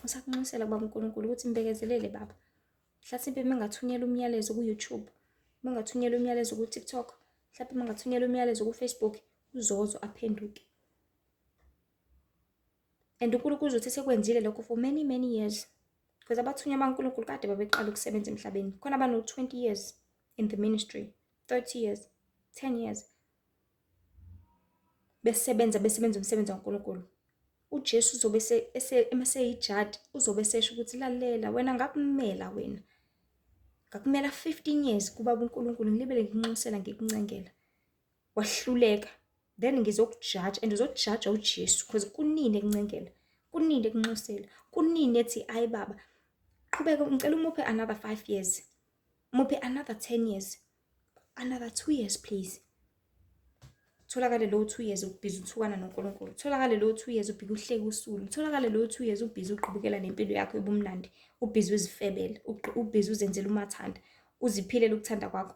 usakunxusela kubaba uNkulunkulu ukuthi mbekezelele baba. Mhlasimpe mengathunyelwa umyalezo ku-YouTube, mengathunyelwa umyalezo ku-TikTok, mhlawumbe mengathunyelwa umyalezo ku-Facebook, uzozo aphenduke. And uNkulunkulu uzothi sekwenzile lokho for many many years, because abathunywa baNkulunkulu kade babeqala ukusebenza emhlabeni, khona bano-20 years in the ministry, 30 years, 10 years besebenza, besebenza umsebenzi kaNkulunkulu. UJesu uzobe eseyijaji, uzobe esesho ukuthi lalela wena, ngakumela wena, ngakumela 15 years kubaba uNkulunkulu, ngilibele ngikunxusela, ngikuncengela, wahluleka, then ngizokujaja. And uzokujaja uJesu because kunini ekuncengela, kunini ekunxusela, kunini ethi ayi baba, qhubeka, ngicela umuphe another 5 years, muphe another 10 years, another 2 years please. Tholakale lowo 2 years ubhizi uthukana noNkulunkulu, tholakale lowo 2 years ubhizi uhleka usulu, tholakale lowo 2 years ubhizi uqhubekela nempilo yakho ebumnandi, ubhizi uzifebela, ubhizi uzenzela umathanda, uziphilela ukuthanda kwakho.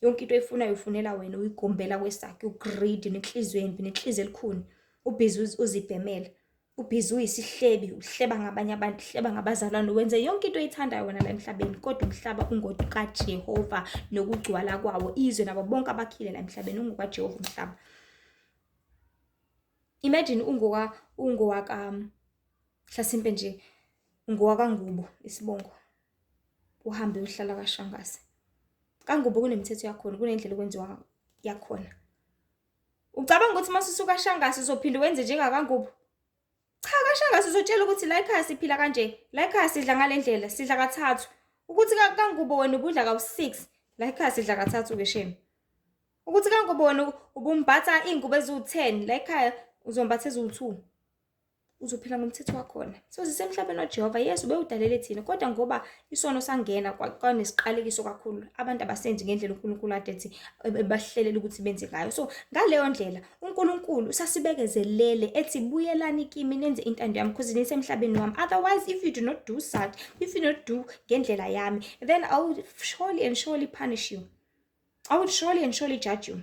Yonke into oyifunayo ufunela wena, uyigombela kwesakhe, ugreedy, nenhliziyo embi, nenhliziyo elikhuni, ubhizi uzibhemela, ubhizi uyisihlebi, uhleba ngabanye abantu, uhleba ngabazalwane, wenze yonke into oyithandayo wena la emhlabeni. Kodwa umhlaba ungokaJehova nokugcwala kwawo, izwe nabo bonke abakhile la emhlabeni. UngokaJehova umhlaba. Imagine ungowaka hlasimpe nje, ungowakaNgubo isibongo, uhambe uyohlala kaShangase. KaNgubo kunemithetho yakhona, kunendlela okwenziwa yakhona. Ucabanga ukuthi uma usuka Shangase uzophinde wenze njengakaNgubo? Cha, kaShangase uzotshela ukuthi la ekhaya siphila kanje, la ekhaya sidla ngale ndlela, sidla kathathu. Ukuthi kaNgubo wena ubudla kawu-6, la ekhaya sidla kathathu-ke shame. Ukuthi kaNgubo wena ubumbatha iy'ngubo eziwu-10, la ekhaya uzombatha eziwu-2. Uzophila ngomthetho wakhona. So sisemhlabeni waJehova, yes, ubewudalele thina, kodwa ngoba isono sangena kwanesiqalekiso kakhulu, abantu abasenzi ngendlela uNkulunkulu ade ethi ebahlelela ukuthi benze ngayo. So ngaleyo ndlela uNkulunkulu usasibekezelele ethi buyelani kimi nenze intando yami, because nisemhlabeni wami. Otherwise, if you do not do such, if you not do ngendlela yami, then I will surely and surely punish you. I will surely and surely judge you.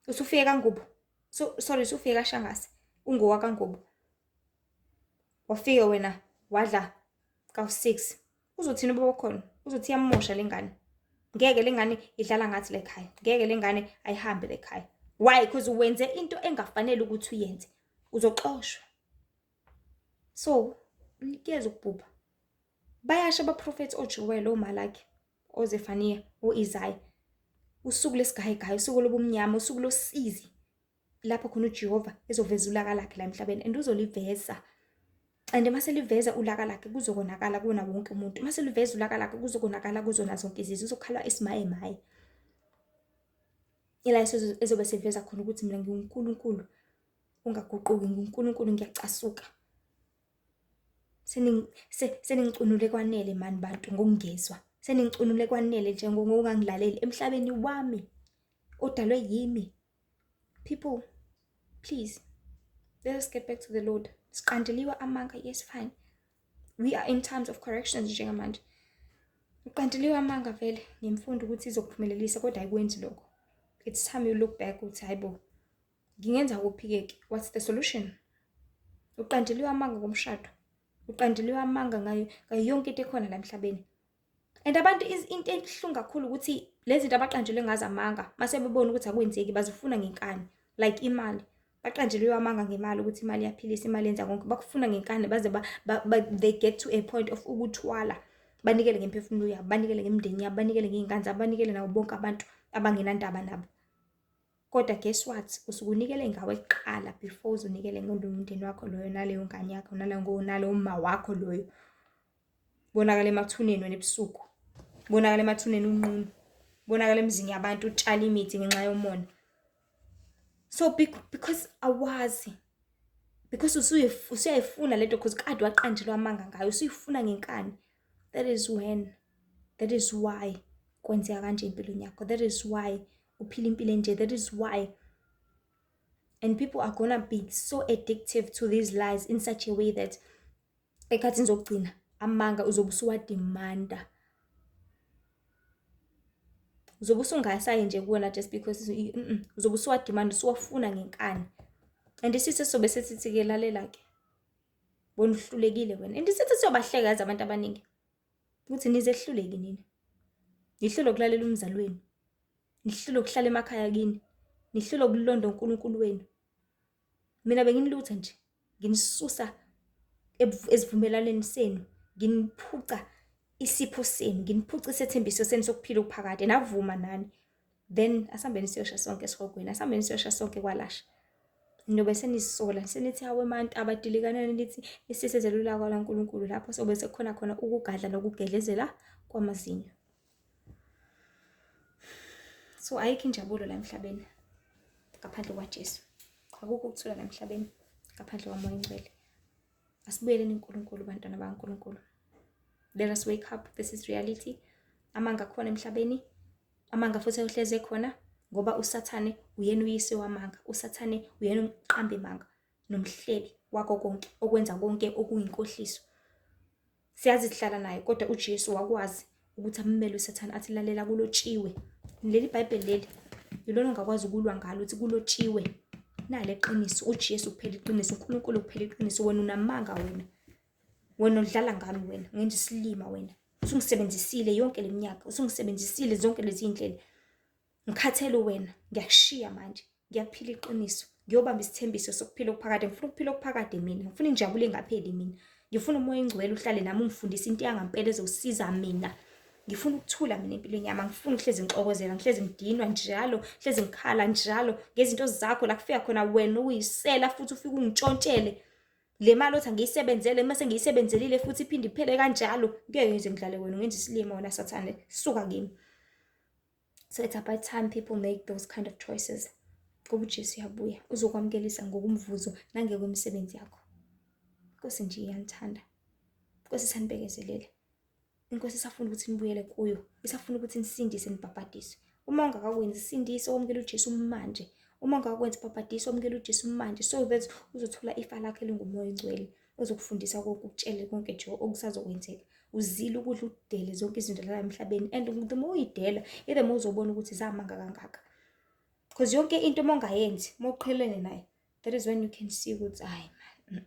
Usufike kaNgubo. So sorry, usufike kaShangase. UngowakaNgubo. Wafika wena wadla kawu-6. Uzothini ubaba khona? Uzothi iyamosha lengane. Ngeke lengane idlala ngathi la ekhaya. Ngeke lengane ayihambe la ekhaya. Why? Because wenze into engafanele ukuthi uyenze. Uzoxoshwa. So, kuyeza ukubhubha. Bayasho abaprofethi oJoel, oMalaki, oZefaniya, o-Isaya. Usuku lesigayigayi, usuku lobumnyama, usuku losizi. Lapho khona uJehova ezoveza ulaka lakhe la emhlabeni, and uzoliveza. And mase liveza ulaka lakhe, kuzokonakala kuwona wonke umuntu. Mase liveza ulaka lakhe, kuzokonakala kuzona zonke izizwe, kuzokhalwa isimaye maye. Ila ezobe seveza khona ukuthi mina nginguNkulunkulu ongaguquki, nginguNkulunkulu ngiyacasuka. Seningicunule kwanele mani bantu ngokungezwa. Seningicunule kwanele nje ngokungangilaleli emhlabeni wami odalwe yimi. People, please, let us get back to the Lord. Siqandeliwe amanga, yes, fine. We are in times of corrections njengamanje. Uqandeliwe amanga vele ngemfundo ukuthi izokuphumelelisa, kodwa ayikwenzi lokho. It's time you look back ukuthi hayibo, ngingenza kuphi-ke? What's the solution? Uqandeliwe amanga ngomshado. Uqandeliwe amanga ngayo yonke into ekhona la emhlabeni. And abantu, into ebuhlungu kakhulu ukuthi lezi zinto abaqanjelwe ngazo amanga, mase bebona ukuthi akwenzeki, bazifuna ngenkani, like imali. Baqanjelwe amanga ngemali ukuthi imali iyaphilisa, imali yenza konke. Bakufuna ngenkani baze they get to a point of ukuthwala. Banikele ngemphefumulo yabo, banikele ngemindeni yabo, banikele ngey'ngane zabo, banikele nabo bonke abantu abangenandaba nabo. Kodwa guess what? Usuke unikele ngawe kuqala before uzunikele ngomndeni wakho loyo, naleyo ngane yakho, nalowo ma wakho loyo. Bonakala emathuneni wena ebusuku. Bonakala emathuneni unqunu. Bonakala emizini yabantu utshala imithi ngenxa yomona. So because awazi, because usuyayifuna lento, because kade waqanjelwa amanga ngayo, usuyifuna ngenkani. That is why kwenzeka kanje empilweni yakho. That is why uphila impilo enje. That is why. And people are gonna be so addictive to these lies in such a way that ekhathini zokugcina amanga uzobe usuwademanda. Uzobe usungasayi nje kuwona just because uzobe usuwademanda, usuwafuna ngenkani. And isitha sizobe sesithi-ke lalela-ke, bona uhlulekile wena. And isitha siyobahleka yazi abantu abaningi ukuthi nizehluleki nina. Nihlulwe ukulalela umzali wenu. Nihlulwe ukuhlala emakhaya kini. Nihlulwe ukulonda uNkulunkulu wenu. Mina benginilutha nje, nginisusa esivumelwaneni senu, nginiphuca isipho senu, nginiphuca isethembiso senu sokuphila okuphakade, navuma nani. Then asihambeni siyosha sonke esihogweni, asihambeni siyosha sonke kwalasha. Nobe senizisola, senithi hawe mantu abadilikanani, nithi isisezela ulaka lwaNkulunkulu, lapho sobe sekukhona khona ukugadla nokugedlezela kwamazinyo. So ayikho injabulo la emhlabeni ngaphandle kwaJesu. Akukho ukuthula la emhlabeni ngaphandle kwaMoya oNgcwele. Asibuyeleni kuNkulunkulu, bantwana bakaNkulunkulu. Let us wake up. This is reality. Amanga akhona emhlabeni. Amanga futhi ayohlezi ekhona ngoba uSathane uyena uyise wamanga. USathane uyena umqambi manga nomhlebi wakho konke, okwenza konke okuyinkohliso. Siyazi sihlala naye, kodwa uJesu wakwazi ukuthi ammele uSathane, athi lalela, kulotshiwe. Leli Bhayibheli leli ilona ongakwazi ukulwa ngalo, uthi kulotshiwe. Nale qiniso, uJesu kuphela iqiniso, uNkulunkulu kuphela iqiniso. Wena unamanga wena. Wena udlala ngami wena, ngenza isilima wena. Usungisebenzisile yonke le minyaka, usungisebenzisile zonke lezi iy'ndlela. Ngikhathele wena, ngiyakushiya manje. Ngiyaphila iqiniso. Ngiyobamba isithembiso sokuphila okuphakade. Ngifuna ukuphila okuphakade mina. Ngifuna injabulo engapheli mina. Ngifuna uMoya oNgcwele uhlale nami, ungifundise into yangampela ezosiza mina. Ngifuna ukuthula mina empilweni yami. Angifuni ukuhlezi ngixokozela, ngihlezi ngidinwa njalo, ngihlezi ngikhala njalo ngezinto zakho, la kufika khona wena uyisela futhi ufike ungitshontshele. Le mali othi angiyisebenzele, mase ngiyisebenzelile futhi iphinde iphele kanjalo. Ngeke ngize ngidlale wena, ungenza isilima wena Sathane. Suka kimi. So it's about time people make those kind of choices. Ngoba uJesu uyabuya, uzokwamukelisa ngokumvuzo nangekwemisebenzi yakho. Inkosi nje iyanithanda. Inkosi isanibekezelele. Inkosi isafuna ukuthi nibuyele kuyo, isafuna ukuthi nisindise nibhabhadiswe. Uma ungakakwenzi, sindise wamukele uJesu manje. Uma ungakakwenzi, bhabhadiswa wamukele uJesu manje, so that uzothola ifa lakhe elinguMoya oNgcwele ozokufundisa konke, ukutshele konke nje okusazokwenzeka. Uzile ukudla, udele zonke izinto la emhlabeni, and the more uyidela, the more uzobona ukuthi zamanga kangaka. Because yonke into uma ungayenzi, uma uqhelene nayo, that is when you can see ukuthi hayi man.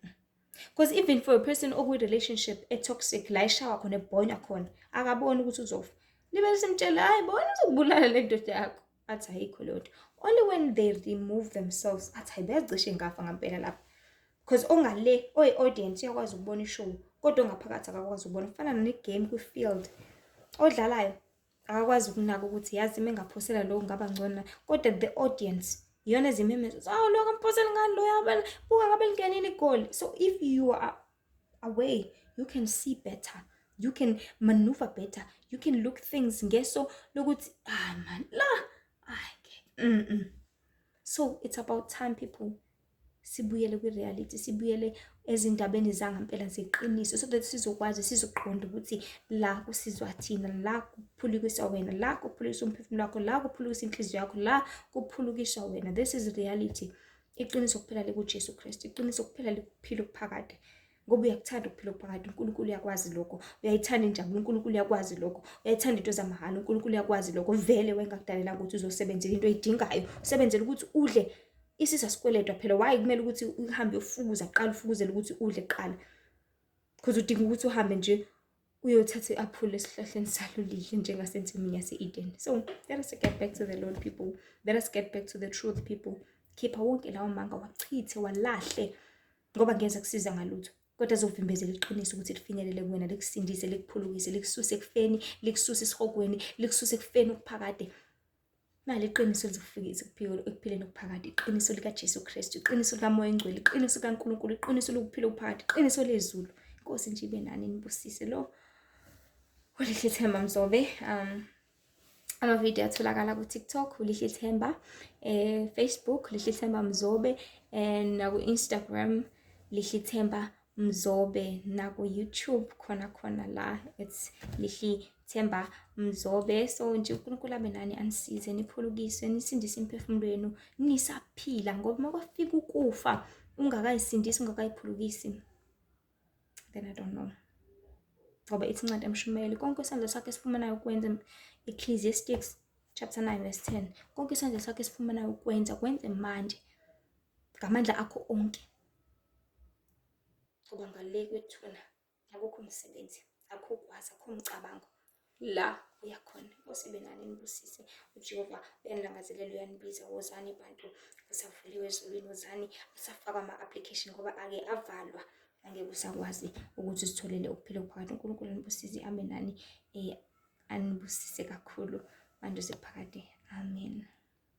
Because even for a person okwi-relationship e-toxic, la eshawa khona, ebhonywa khona, akaboni ukuthi uzofa. Libe simtshela, "Hayi bona, uzokubulala le ndoda yakho." Athi ayikho leyo nto. Only when they remove themselves, athi hayi, beyacishe ngafa ngampela lapha. Because ongale oyi-audience uyakwazi ukubona i-show, kodwa ongaphakathi akakwazi ukubona. Kufana ne-game kwi-field. Odlalayo akakwazi ukunaka ukuthi yazi uma engaphosela lo kungaba ngcono, kodwa the audience iyona ezimemeza, "Awu, lo akamphoseli ngani lo? Buka ngabe lingenile igoli." So if you are away, you can see better, you can maneuver better, you can look things ngeso lokuthi ah man, la hayi. So it's about time, people, sibuyele kwi-reality, sibuyele ezindabeni zangampela zeqiniso, so that sizokwazi, sizoqonda ukuthi la kusizwa thina, la kuphulukiswa wena, la kuphulukiswa umphefumulo wakho, la kuphulukiswa inhliziyo yakho, la kuphulukiswa wena. This is reality. Iqiniso kuphela likuJesu Kristu, iqiniso kuphela likuphila okuphakade, ngoba uyakuthanda ukuphila okuphakade. UNkulunkulu uyakwazi lokho. Uyayithanda injabulo, uNkulunkulu uyakwazi lokho. Uyayithanda into zamahhala, uNkulunkulu uyakwazi lokho. Vele wayengakudalelanga ukuthi uzosebenzela into oyidingayo, usebenzela ukuthi udle. Isisa sikweletwa phela. Why kumele ukuthi uhambe uyofukuza kuqala, ufukuzele ukuthi udle kuqala? Because udinga ukuthi uhambe nje uyothatha i-aphula esihlahleni salo lidle njengasensimini yase-Eden. So let us get back to the Lord, people. Let us get back to the truth, people. Khipha wonke lawo manga, wachithe, walahle, ngoba ngeze kusiza ngalutho, kodwa azovimbezela iqiniso ukuthi lifinyelele kuwena, likusindise, likuphulukise, likususe ekufeni, likususe esihogweni, likususe ekufeni okuphakade. Nali iqiniso lizokufikisa ekuphileni okuphakade, iqiniso likaJesu Kristu, iqiniso likaMoya oNgcwele, iqiniso likaNkulunkulu, iqiniso lokuphila okuphakade, iqiniso lezulu. Inkosi nje ibe nani, nibusise. Lo uLihle Themba Mzobe. Amavidiyo atholakala ku-TikTok, uLihle Themba, Facebook, Lihle Themba Mzobe, and naku-Instagram, Lihle Themba Mzobe, naku-YouTube khona khona la, it's Lihle Themba Mzobe. So nje uNkulunkulu abe nani, anisize, niphulukiswe, nisindise imiphefumulo yenu nisaphila, ngoba uma kwafika ukufa ungakayisindisi, ungakayiphulukisi, then I don't know. Ngoba ithi incwadi yamshumayeli, konke isandla sakho esifumanayo ukwenza, Ecclesiastes chapter 9 verse 10, konke isandla sakho esifumanayo ukwenza, kwenze manje ngamandla akho onke, ngoba ngale kwethuna akukho umsebenzi, akukho ukwazi, akukho umcabango la uya khona. Inkosi ibe nani, nibusise. UJehova uyanilangazelela, uyanibiza. Wozani bantu, kusavuliwe ezulwini. Wozani, asafakwa ama-application, ngoba ake avalwa, angeke usakwazi ukuthi usitholele ukuphila okuphakade. UNkulunkulu anibusise, abe nani, anibusise kakhulu manje kuphakade. Amen.